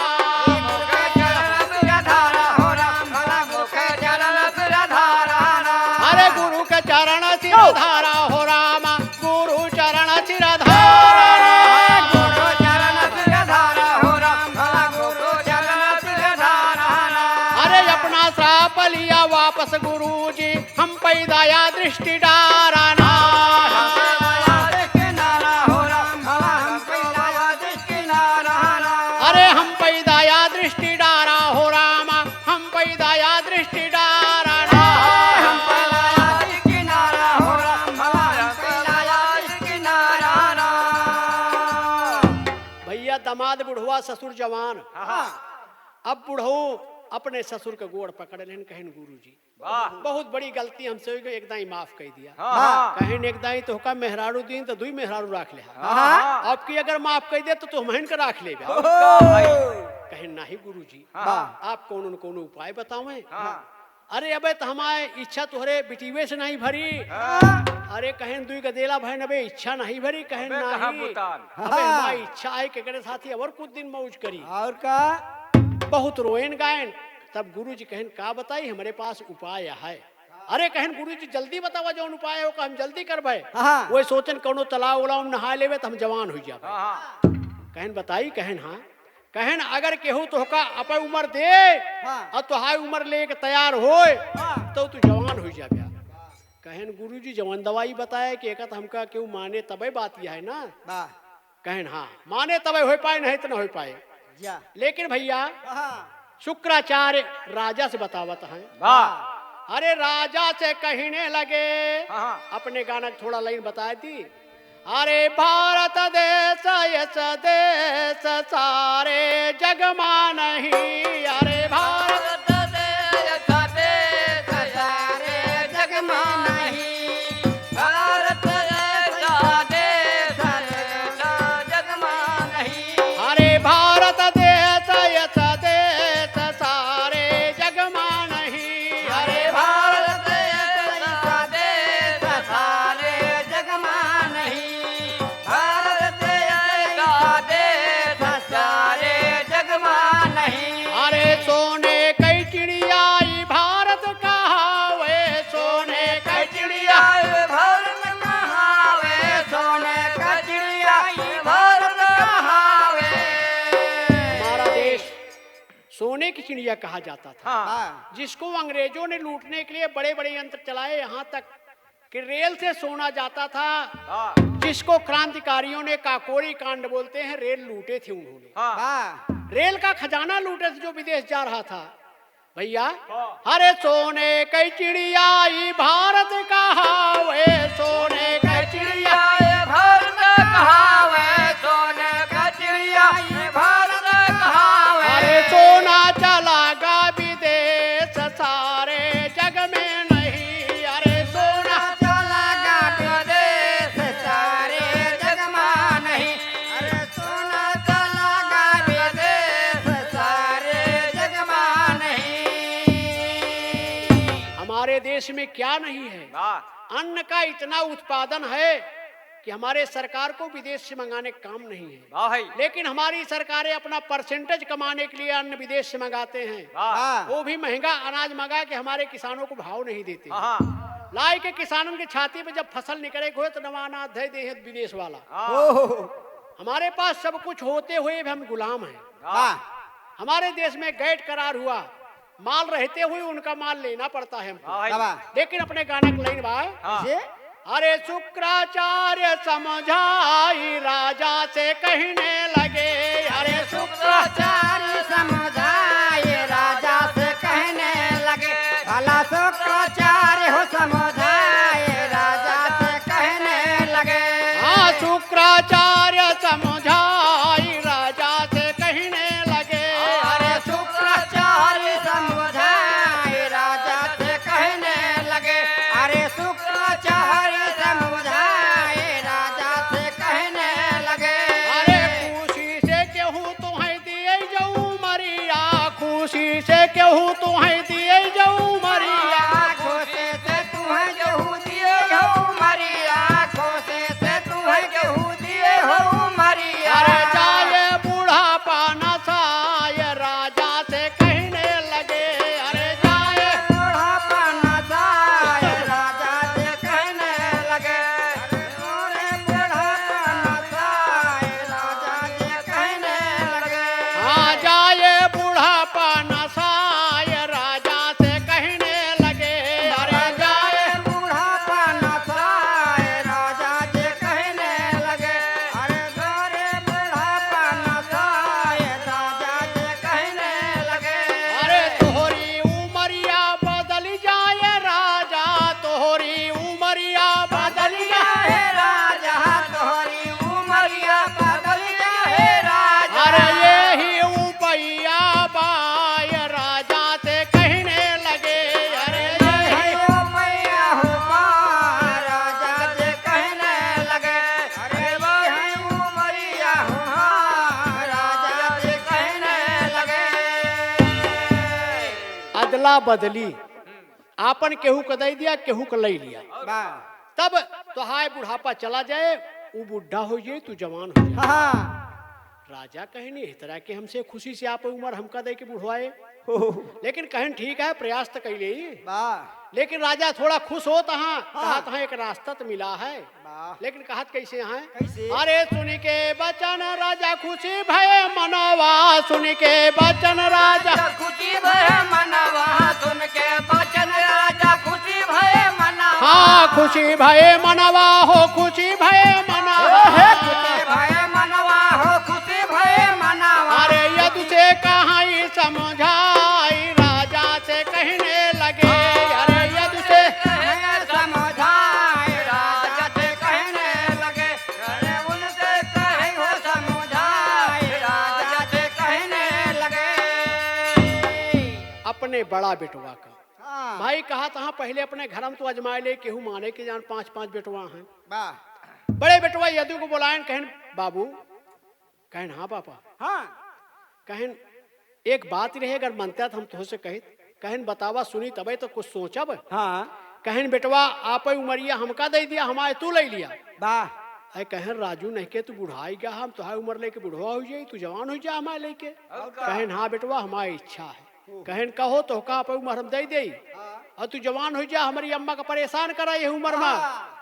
गुरु के चरण सिर धारा हो राम, भला गुरु के चरण सिर धारा ना। अरे गुरु के चरण सिर धारा हो राम, गुरु चरण सिर धारा ना। गुरु चरण सिर धारा हो राम, भला गुरु चरण सिर धारा ना। अरे अपना श्राप लिया वापस गुरु जी, हम पैदा या दृष्टि डारा ना। हम पैदा या दृष्टि डारा हो राम, भला हम पैदा या दृष्टि डारा ना। अरे हम पैदा या दृष्टि डारा हो राम, हम पैदा या दृष्टि डारा ना। हम पैदा या दृष्टि डारा हो राम, भला हम पैदा या दृष्टि डारा ना। भैया, दामाद बुढ़वा, ससुर जवान। हाँ। अब बुढ़ऊ अपने ससुर के गोड़ पकड़ लेन, कहन, "गुरु जी, वाह। बहुत बड़ी गलती हमसे हो गई, एक दाई माफ कर दिया।" हाँ, हाँ। कहन, "एक दाई तोहका मेहरारू दीन तो दुई मेहरारू राख ले।" हाँ, हाँ। अब की अगर माफ कर दे तो तू हमहन के राख लेबे। ओहो। कहन, "नहीं गुरु जी, हाँ। आप कौनो न कौनो उपाय बतावें।" हाँ। "अरे अबे तो हमारे इच्छा तोहरे बिटिवे से नहीं भरी।" हाँ। अरे कहन, "दुई गदेला भैन अबे इच्छा नहीं भरी।" कहन, अबे कहाँ "नहीं। बुतान?" अबे हाँ। हमारी इच्छा है कि एकरे साथी और कुछ दिन मौज करी।" और का? बहुत रोएन गायन। तब गुरु जी कहन, "का बताई, हमरे पास उपाय है।" अरे कहन, "गुरु जी जल्दी बतावा, जौन उपाय हो का हम जल्दी करबे।" हाँ। वो सोचन कौनो तालाब उलाब में नहा लेवे तो हम जवान हो जाबे। हाँ, हाँ। कहन, "बताई?" कहन, "हाँ।" कहन, "अगर केहू तोहका अपन उम्र दे हाँ। और तोहार उम्र लेके तैयार होए हाँ। तो तू जवान हो जाबे।" कहन, "गुरु जी जवन दवाई बताए कि एकत हमका केहू माने तबे बात यह है ना।" वाह। कहन, "हाँ, माने तबे हो पाए, नहीं तो न हो पाए।" या। लेकिन भैया, हाँ। शुक्राचार्य राजा से बतावत हैं। वाह। अरे राजा से कहने लगे, हाँ, हाँ। अपने गाना के थोड़ा लाइन बताए दी। अरे भारत देश यस देश सारे जग मा नहीं। अरे भारत भारत देश यस देश सारे जग मा नहीं। भारत देश यस देश जग मा नहीं। अरे भारत देश यस देश सारे जग मा नहीं। अरे भारत यस देश सारे जग मा नहीं। भारत यस देश सारे जग मा नहीं। अरे सोने कई चिड़िया ई भारत कहावे, सोने कई चिड़िया ई भारत कहावे, सोने कई चिड़िया ई भारत कहावे। हमारा देश सोने की चिड़िया कहा जाता था, हाँ। जिसको अंग्रेजों ने लूटने के लिए बड़े-बड़े यंत्र चलाए, यहाँ तक कि रेल से सोना जाता था, हाँ। जिसको क्रांतिकारियों ने काकोरी कांड बोलते हैं, रेल लूटे थे उन्होंने। हाँ। हाँ। रेल का खजाना लूटे थे जो विदेश जा रहा था। भैया, हाँ। अरे सोने कई चिड़िया ई भारत कहावे, सोने कई चिड़िया ई भारत कहावे, सोने कई चिड़िया ई भारत कहावे। अरे सोना चला गा विदेश सारे जग में नहीं, अरे सोना चला गा विदेश सारे जग मा नहीं। अरे सोना चला गा विदेश सारे जग मा नहीं। हमारे देश में क्या नहीं है? वाह। अन्न का इतना उत्पादन है कि हमारे सरकार को विदेश से मंगाने का काम नहीं है। वाह भाई। लेकिन हमारी सरकारें अपना परसेंटेज कमाने के लिए अन्न विदेश से मंगाते हैं। वाह। हाँ। वो भी महंगा अनाज मंगा के हमारे किसानों को भाव नहीं देते हैं। हाँ, हाँ। लाए के किसानन के छाती पे जब फसल निकरे के होए तो नवा अनाज धै दे हैं विदेश वाला। हाँ। ओहो। हमारे पास सब कुछ होते हुए भी हम गुलाम हैं। हाँ। वाह। हमारे देश में गैट करार हुआ, माल रहते हुए उनका माल लेना पड़ता है हमको। हाँ भाई। वाह। लेकिन अपने गाना के लाइन बा। हाँ। कैसे? अरे शुक्राचार्य समझाई राजा से कहने लगे, अरे शुक्राचार्य समझाई राजा से कहने लगे, भला शुक्राचार्य हो समझाई राजा से कहने लगे। हाँ, शुक्राचार्य समझाई राजा से कहने लगे। अरे शुक्राचार्य समझाई राजा से कहने लगे। अरे शुक्राचार्य समझाई राजा से कहने लगे। अरे खुशी से केहू तोहैं दिए जाऊ मरिया, खुशी से केहू तोहैं दिए जाऊ मरिया। खुशी से तोहैं बदली, आपन केहू क दइ दिया, केहू क लइ लिया। वाह। तब तोहार बुढ़ापा चला जाए, उ बुढ़ा होइ जाए, तू जवान होइ जाए। हाँ, हाँ। राजा कहिन, "एह तरह के हमसे खुशी से आप उमर हमका दइ के बुढ़वाए।" हो। लेकिन कहिन, "ठीक है, प्रयास त कइ लेई।" वाह। लेकिन राजा थोड़ा खुश होत हाँ, हाँ। कहत हाँ, "एक रास्ता त मिला है।" वाह। लेकिन कहत कइसे हैं? कइसे? अरे सुनि के बचन राजा खुशी भए मनवा, सुनि के बचन राजा। राजा खुशी भए मनवा, सुनि के बचन राजा खुशी भए मनवा। हाँ, खुशी भए मनवा हो, खुशी भए मनवा। हे, हे, खुशी भए मनवा हो, खुशी भए मनवा। अरे यदु से कहाई समझाई, राजा से कहने लगे। अरे यदु से कहे समझाए, राजा से कहने लगे। अरे उनसे कहे हो समझाए, राजा से कहने लगे। अपने बड़ा बेटवा का। हाँ। भाई कहत हाँ, पहिले अपने घर में तो अजमाए ले, केहू माने के जान पाँच पाँच बेटवा हैं। वाह। बड़े बेटवा यदु को बुलाएन, कहन, "बाबू।" कहन, "हाँ पापा।" हाँ। कहन, "एक बात रहे, अगर मनता त हम तोहसे कहित।" कहन, "बतावा, सुनी तबे तो कुछ सोचब।" हाँ। कहन, "बेटवा, आपे उमरिया हमका दइ दिया, हमारे तू लइ लिया।" वाह। अरे कहन, "राजू, नहीं के तू बुढ़ाई गया, हम तोहार उमर लेके बुढ़वा होइ जाई, तू जवान होइ जा हमारे लेके।" और का? कहन, "हाँ बेटवा, हमारी इच्छा है।" हम्म। कहन, "कहो तोहका आपे उमर हम दइ देई, हाँ। और तू जवान होइ जा, हमरी अम्मा का परेसान करा ये उमर में।" हाँ।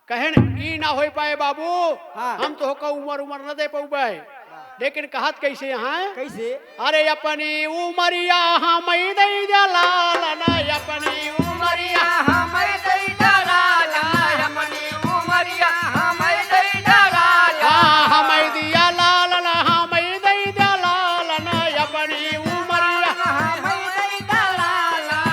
कहन, "ई ना होइ पाए बाबू, हाँ। हम तोहका उमर, उमर न दइ पउबे। हाँ। लेकिन कहत कइसे हैं?" कइसे? अरे अपनी उमरिया हमइ दइ द्या लालन, अपनी उमरिया हमइ दइ द्या लालन, अपनी उमरिया हमइ दइ द्या लालन। हाँ, हमइ दिया लालन, हमइ दइ द्या लालन, अपनी उमरिया हमइ दइ द्या लालन।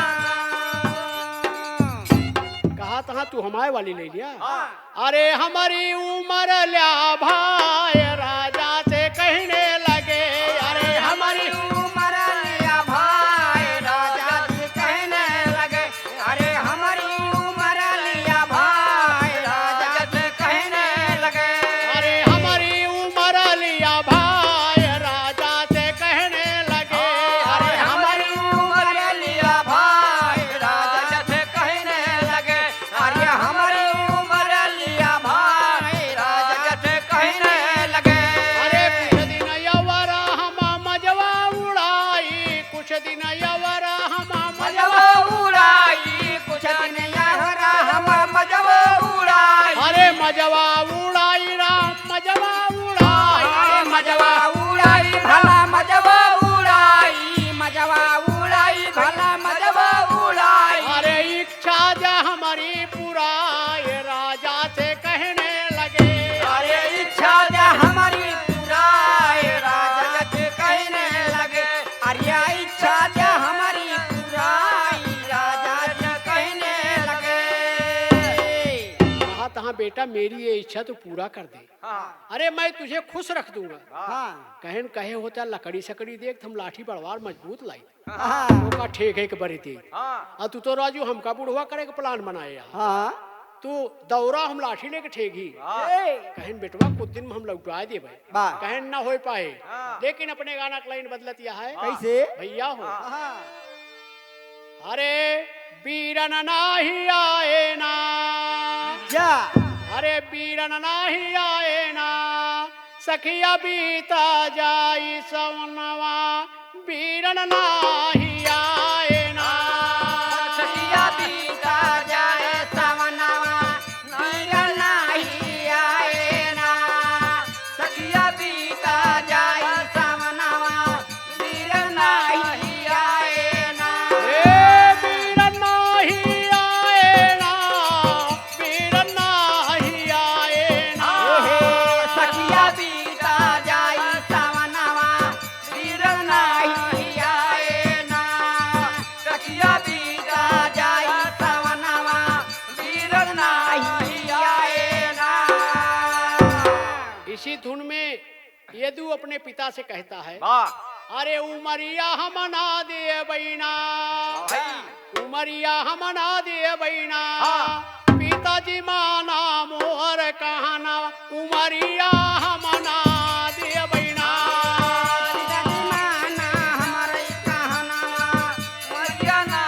कहत हाँ, तू हमारे वाली लइ लिया। हाँ। अरे हमरी उमर ल्या भाई राजा से कहने लगे, अरे हमरी उमर ल्या भाई राजा से कहने लगे, अरे हमरी उमर ल्या भाई राजा से कहने लगे, अरे हमरी उमर ल्या भाई राजा से कहने लगे, अरे हमरी उमर ल्या भाई राजा से कहने लगे। अरे हमरी उमर ल्या भाई राजा से कहने लगे। अरे कुछ दिन यवर हम मजवा उड़ाई, कुछ दिन यवर हम मजवा उड़ाई, कुछ दिन यवर हम मजवा उड़ाई। अरे मजवा उड़ाई राम, मजवा उड़ाई। अरे मजवा उड़ाई भला मजवा उड़ाई, मजवा उड़ाई भला मजवा उड़ाई। अरे इच्छा जा हमरी पुराए राजा से कहने लगे। अरे इच्छा जा हमरी पुराए राजा से कहने लगे। अरे इच्छा जा हमरी पुराए राजा से कहने लगे। कहा तहाँ बेटा मेरी ये इच्छा तो पूरा कर दे। हाँ। अरे मैं तुझे खुश रख दूंगा। हाँ। कहन कहे होता लकड़ी सकड़ी देख हम लाठी बड़वार मजबूत लाई। हाँ। ओका ठेक है के बरी दे। हाँ। आ तू तो राजू हमका बुढ़वा करे के प्लान बनाए यार। हाँ। तू दौरा हम लाठी लेके ठेकी। हाँ। ए। कहन बेटवा कुछ दिन में हम लौटाए देबे। वाह। कहन ना होइ पाए। हाँ। लेकिन अपने गाना के लाइन बदलत यह है। हाँ। कैसे? भैया हो। हाँ। अरे बीरन नाही आए ना। जा। अरे बीरन नाही आए ना। सखिया बीता जाई सवनवा, बीरन नाही आए ना। सखिया बीता जाए सवनवा, बीरन नाही आए ना। सखिया बीता जाए सवनवा, बीरन नाही आए ना। ए बीरन नाही आए ना, बीरन नाही आए ना। ए सखिया बीता जाई सवनवा, बीरन नाही आए ना। सखिया बीता जाई सवनवा, बीरन नाही आए ना। इसी धुन में यदु अपने पिता से कहता है, वाह। अरे उमरिया हम ना देबई ना, हाँ भाई। उमरिया हम ना देबई ना, हाँ। पिताजी माना मोर कहना, उमरिया हम ना देबई ना। पिताजी माना हमरे कहना, उमरिया ना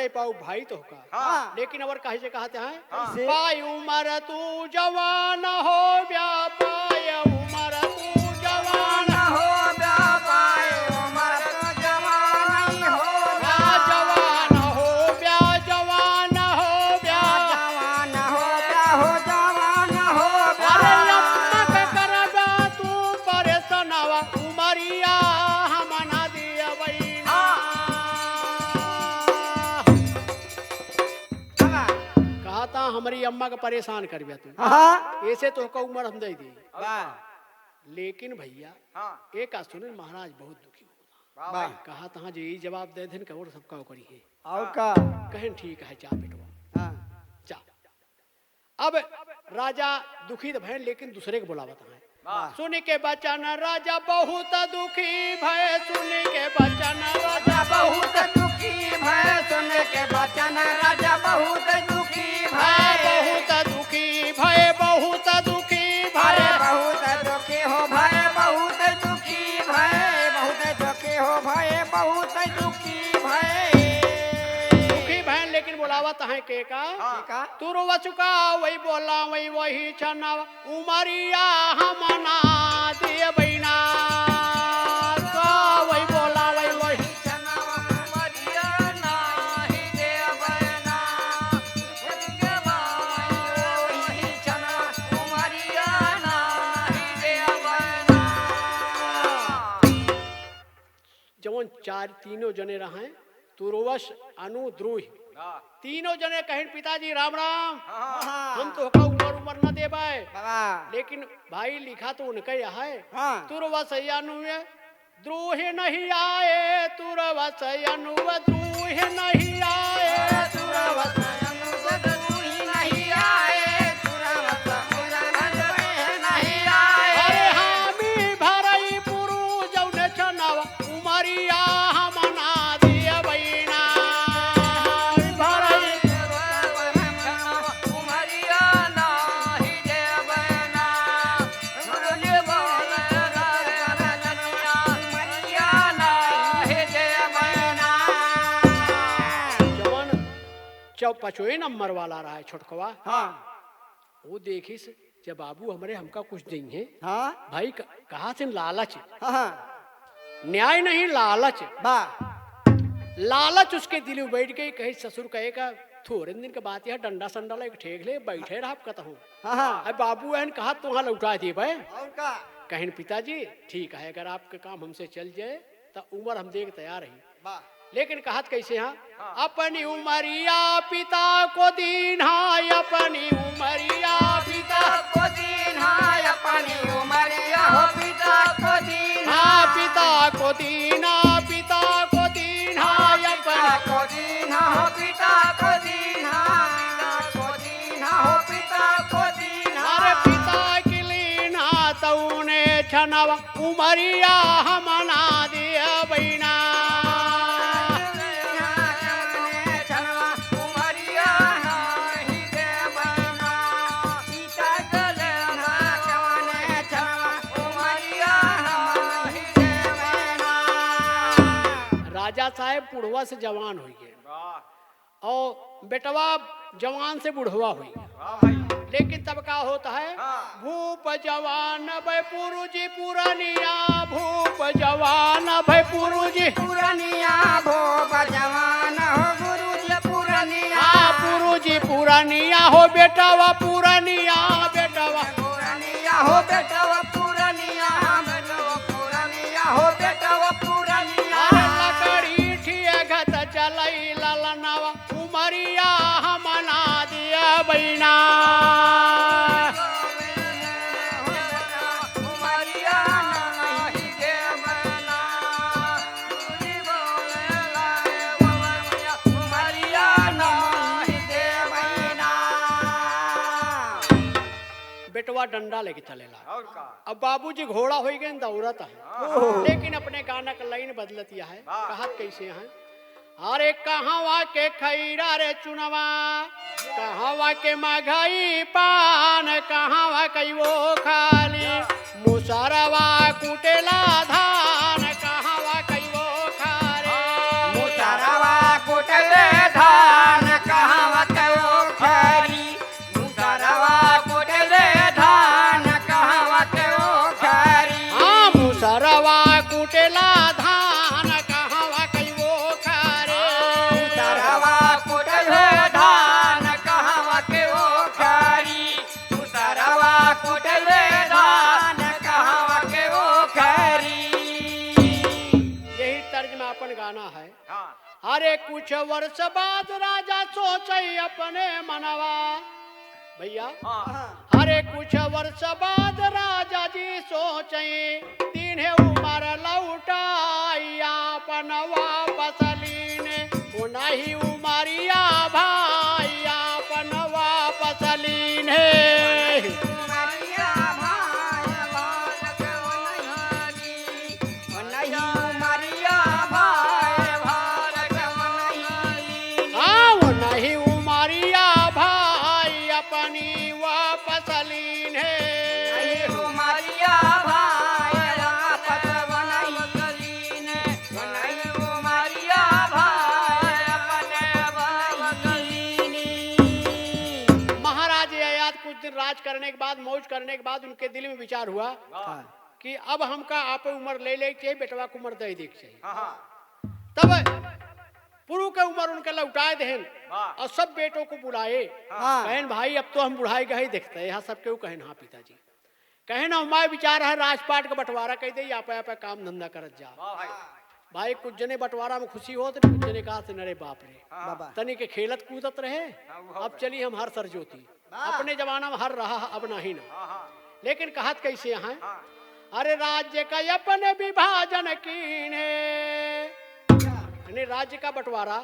पाऊ भाई तो का। हाँ। लेकिन अवर कहे से कहत हैं, हाँ। कैसे? पाई उमर तू जवान हो ब्या, पाई उमर तू जवान हो ब्या, पाई उमर तू जवान हो ब्या। जवान हो ब्या, जवान हो ब्या। जवान हो ब्या, हो जवान हो ब्या। अरे अम्मा के करबा तू परेशानवा, उमरिया हम ना दियबई ना। हाँ। कहा था हमरी अम्मा का परेशान करबे तू। हाँ। ऐसे तो का उमर हम दे दी। वाह। लेकिन भैया, हाँ। एक आज सुने महाराज बहुत दुखी हो। वाह वाह। भाई। कहा था जे ई जवाब दे देन का और सबका ओकरी है। और का? कहेन ठीक है, जा बेटवा। हाँ। जा। अब राजा दुखी त भयन, लेकिन दूसरे के बुलावत हैं। वाह। सुन के बचन राजा बहुत दुखी भय, सुन के बचन राजा बहुत दुखी भय, सुन के बचन राजा बहुत दुखी भय। हाँ, बहुत दुखी भय, बहुत दुखी भय। अरे बहुत दुखी हो भय, बहुत दुखी भय, बहुत दुखी हो भय, बहुत दुखी भय। दुखी भयन, लेकिन बुलावत हैं के का? हाँ। के का? तुरवस का वही बोला, वही, वही छनवा उमरिया हम ना दियबई ना। का वही बोला, वही, वही। जवन चार, तीनों जने रहें, तुरवस, अनु, द्रोही। हाँ। तीनों जने कहेन, "पिताजी, राम राम। हाँ, हाँ। हम तोहका उमर, उमर न देबै।" बाबा। लेकिन भाई, लिखा तो उनके यहाँ है। हाँ। तुरवस अनु द्रोही नहीं आए, तुरवस अनु द्रोही नहीं आए। तुरवस अनु द्रोही नहीं आए, तुरवस अनु द्रोही नहीं आए। अरे हामी भरई पुरु जौन छनवा उमरिया हम ना दियबई ना। भरई जवन चौ-, पचोए नंबर वाला रहा है छोटकवा। हाँ। वो देखिस, जब बाबू हमरे हमका कुछ देइहैं। हाँ। भाई क-, कहा से लालच। हाँ, हाँ। न्याय नहीं, लालच। बा। लालच उसके दिल में बैठ गई, कही ससुर कहे का, "थोड़े दिन के बात यह डंडा संडा ले ठेक ले, बैठे रहा कतहूँ।" हाँ, हाँ। अब बाबू एहन कहा, "तोहाँ लौटा देबै।" और का? कहेन, "पिताजी, ठीक है, अगर आपके काम हमसे चल जाए, त उमर हम दे के तैयार ही।" वाह। लेकिन कहत कैसे हाँ? हाँ। अपनी उमरिया पिता को दीन्हा, अपनी उमरिया पिता को दीन्हा, अपनी उमरिया हो पिता को दीन्हा। हाँ, पिता को दीन्हा, पिता को दीन्हा, हाँ, पिता अपनी को दीन्हा, हो पिता को दीन्हा, पिता को दीन्हा, हो पिता को दीन्हा। अरे पिता की लीन्हा तौने छनवा उमरिया हम ना दियबई ना। राजा साहेब बुढ़वा से जवान होइ गए। वाह। और बेटवा जवान से बुढ़वा हुई। वाह भाई। लेकिन तब का होत है? हाँ। भूप जवान भय पुरुजी पुरनिया, भूप जवान भय पुरुजी। पुरनिया, भूप जवान हो गुरुजी पुरनिया। हाँ, पुरुजी पुरनिया हो बेटवा पुरनिया, बेटवा। पुरनिया हो बेटवा पुरनिया, बेटवा पुरनिया हो बेटवा पुरनिया। अरे लकड़ी ठिया घत चलई ललनवा। उमरिया हम ना दियबई ना। बेटवा डंडा लेके चलेला। और का? अब बाबूजी घोड़ा होइ गए, दौड़त है। हाँ। लेकिन अपने गाना का लाइन बदलतिया है। वाह। कहत कैसे हैं? अरे कहवा के खैरा रे चुनवा, कहवा के मघई पान, कहवा कई वो खाली मुसरवा कुटेला धान, कहवा कई वो खाली। मुसरवा कुटेले धान। अरे कुछ वर्ष बाद राजा सोचइ अपने मनवा, भइया, हाँ। अरे कुछ वर्ष बाद राजा जी सोचइ, दीन्हे उमर लौटाइ आपन वापस लीन्हे, उनही उमरिया भाई आपन वापस लीन्हे। उमरिया भाई भारत वनही, वनही उमरिया भाई भारत वनही। हाँ, वनही उमरिया भाई अपनी वापस लीन्हे। वनही उमरिया भाई वापस वनही लीन्हे। वनही उमरिया भाई अपने वनही लीन्हे। महाराज ययाति कुछ दिन राज करने के बाद, मौज करने के बाद उनके दिल में विचार हुआ हाँ। कि अब हमका आपे उमर ले लेके चाहिए, बेटवा को उमर दे दे के चाहिए। हाँ, हाँ। तब पुरु के उमर उनके लौटाए देहन वाह। और सब बेटों को बुलाए। हाँ। कहेन, "भाई, अब तो हम बुढ़ाए गए, देखते हैं यहाँ सब केहू।" कहेन, "हाँ पिताजी।" कहेन, "हमारे विचार है राजपाट का बंटवारा कइ दे, आपे आपे काम धंधा करत जा।" वाह भाई। भाई, कुछ जने बंटवारा में खुशी होत रहे, कुछ जने कहा से, "अरे बाप रे, हाँ। बाबा। तनी के खेलत कूदत रहे, हाँ, वो अब है। चली हम हर सर जोती।" वाह। अपने जमाना में हर रहा, अब नहीं ना। हाँ, हाँ। लेकिन कहत कैसे हैं? हाँ। अरे राज्य का अपन विभाजन कीन्हे, यानी राज्य का बंटवारा।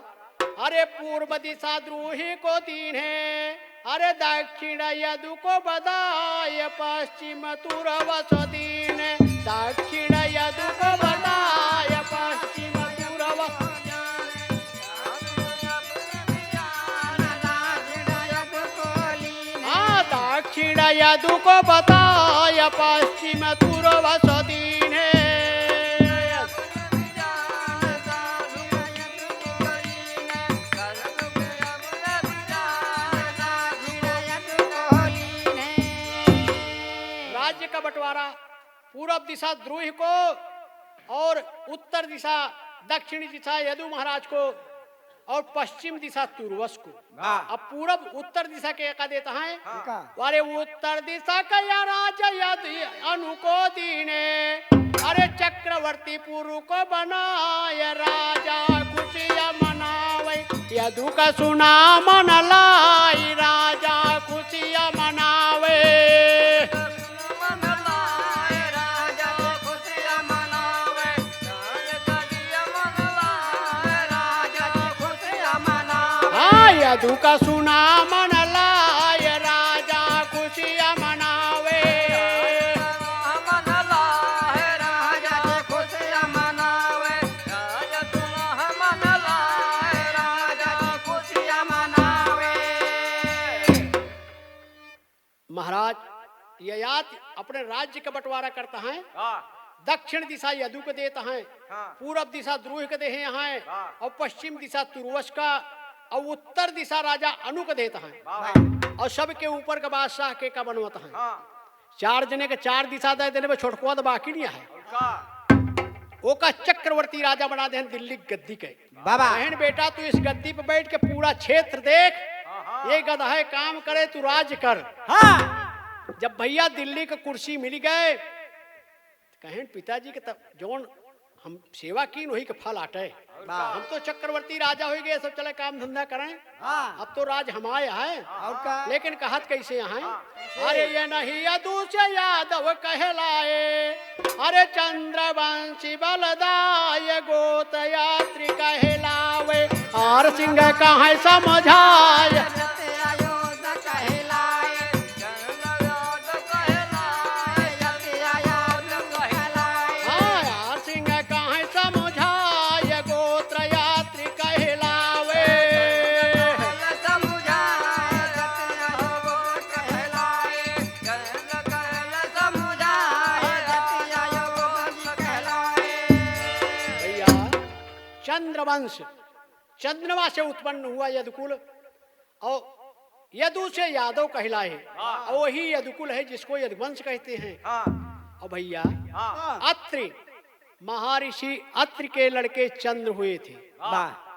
अरे पूर्व दिशा द्रोही को दीन्हे, अरे दक्षिण यदु को बदाय पश्चिम तुरवस दीन्हे, दक्षिण यदु को बदाय पश्चिम तुरवस। हाँ, दक्षिण यदु को बताय पश्चिम तुरवस दीन्हे। राज्य का बंटवारा, पूरब दिशा द्रोही को और उत्तर दिशा, दक्षिण दिशा यदु महाराज को और पश्चिम दिशा तुरवस को। वाह। अब पूरब उत्तर दिशा के का देत हैं? हाँ। का? अरे उत्तर दिशा का या राजा यदु अनु को दीन्हे, अरे चक्रवर्ती पुरु को बनाय राजा खुशिया मनावइ, यदु का सुना मन लाइ राजा खुशिया मनावइ। हाँ, यदु का सुना मन लाय राजा खुशिया मनावइ। महाराज, ययाति अपने राज्य का बंटवारा करत हैं। हाँ। दक्षिण दिशा यदु के देत हैं, हाँ। पूरब दिशा द्रोही के देहे हैं, हाँ। और पश्चिम दिशा तुरवस का, और उत्तर दिशा राजा अनु के देत हैं। वाह भाई। और सबके ऊपर का बादशाह के का बनवत हैं। हाँ। चार जने के चार दिशा दे देने में छोटकुआ तो बाकी नहीं है। और का? ओका चक्रवर्ती राजा बना देहन दिल्ली गद्दी के। बाबा। कहेन, "बेटा, तू इस गद्दी पे बैठ के पूरा क्षेत्र देख, हाँ, हाँ। ये गदहे काम करे, तू राज कर।" हाँ। जब भइया दिल्ली के कुर्सी मिल गए, तो कहेन, "पिताजी के तब जौन हम सेवा कीन, वही के फल आटे। वाह। हम तो चक्रवर्ती राजा होइ गए, सब चले काम धंधा करें।" हाँ। अब तो राज हमाय है। और का? लेकिन कहत कैसे हैं? हाँ। अरे यनही यदु से यादव कहलाए, अरे चंद्रवंशी बलदाय गोत्र यात्री कहलावे। आर सिंह कहाँ समझाय। हाँ, आर सिंह कहाँ समझाय गोत्र यात्री कहलावे। भइया, चंद्रवंश, चंद्रमा से उत्पन्न हुआ यदुकुल, और यदु से यादव कहलाए, हाँ। और वही यदुकुल है जिसको यदुवंश कहते हैं। हाँ। और भइया, हाँ। अत्रि, महर्षि अत्रि के लड़के चंद्र हुए थे। वाह।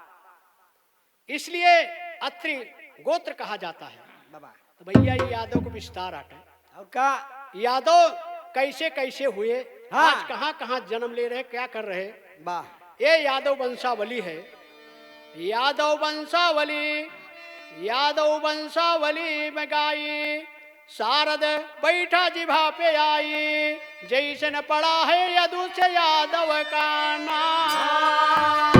इसलिए अत्रि गोत्र कहा जाता है। बाबा। तो भइया, ये यादव को विस्तार आटे। और का? यादव कैसे कैसे हुए, हाँ। आज कहाँ कहाँ जन्म ले रहे, क्या कर रहे, वाह। ये यादव वंशावली है। यादव वंशावली, यादव वंशावली में गाई, शारद बैठा जिभा पे आई, जैसन पड़ा है यदु से यादव का नाम।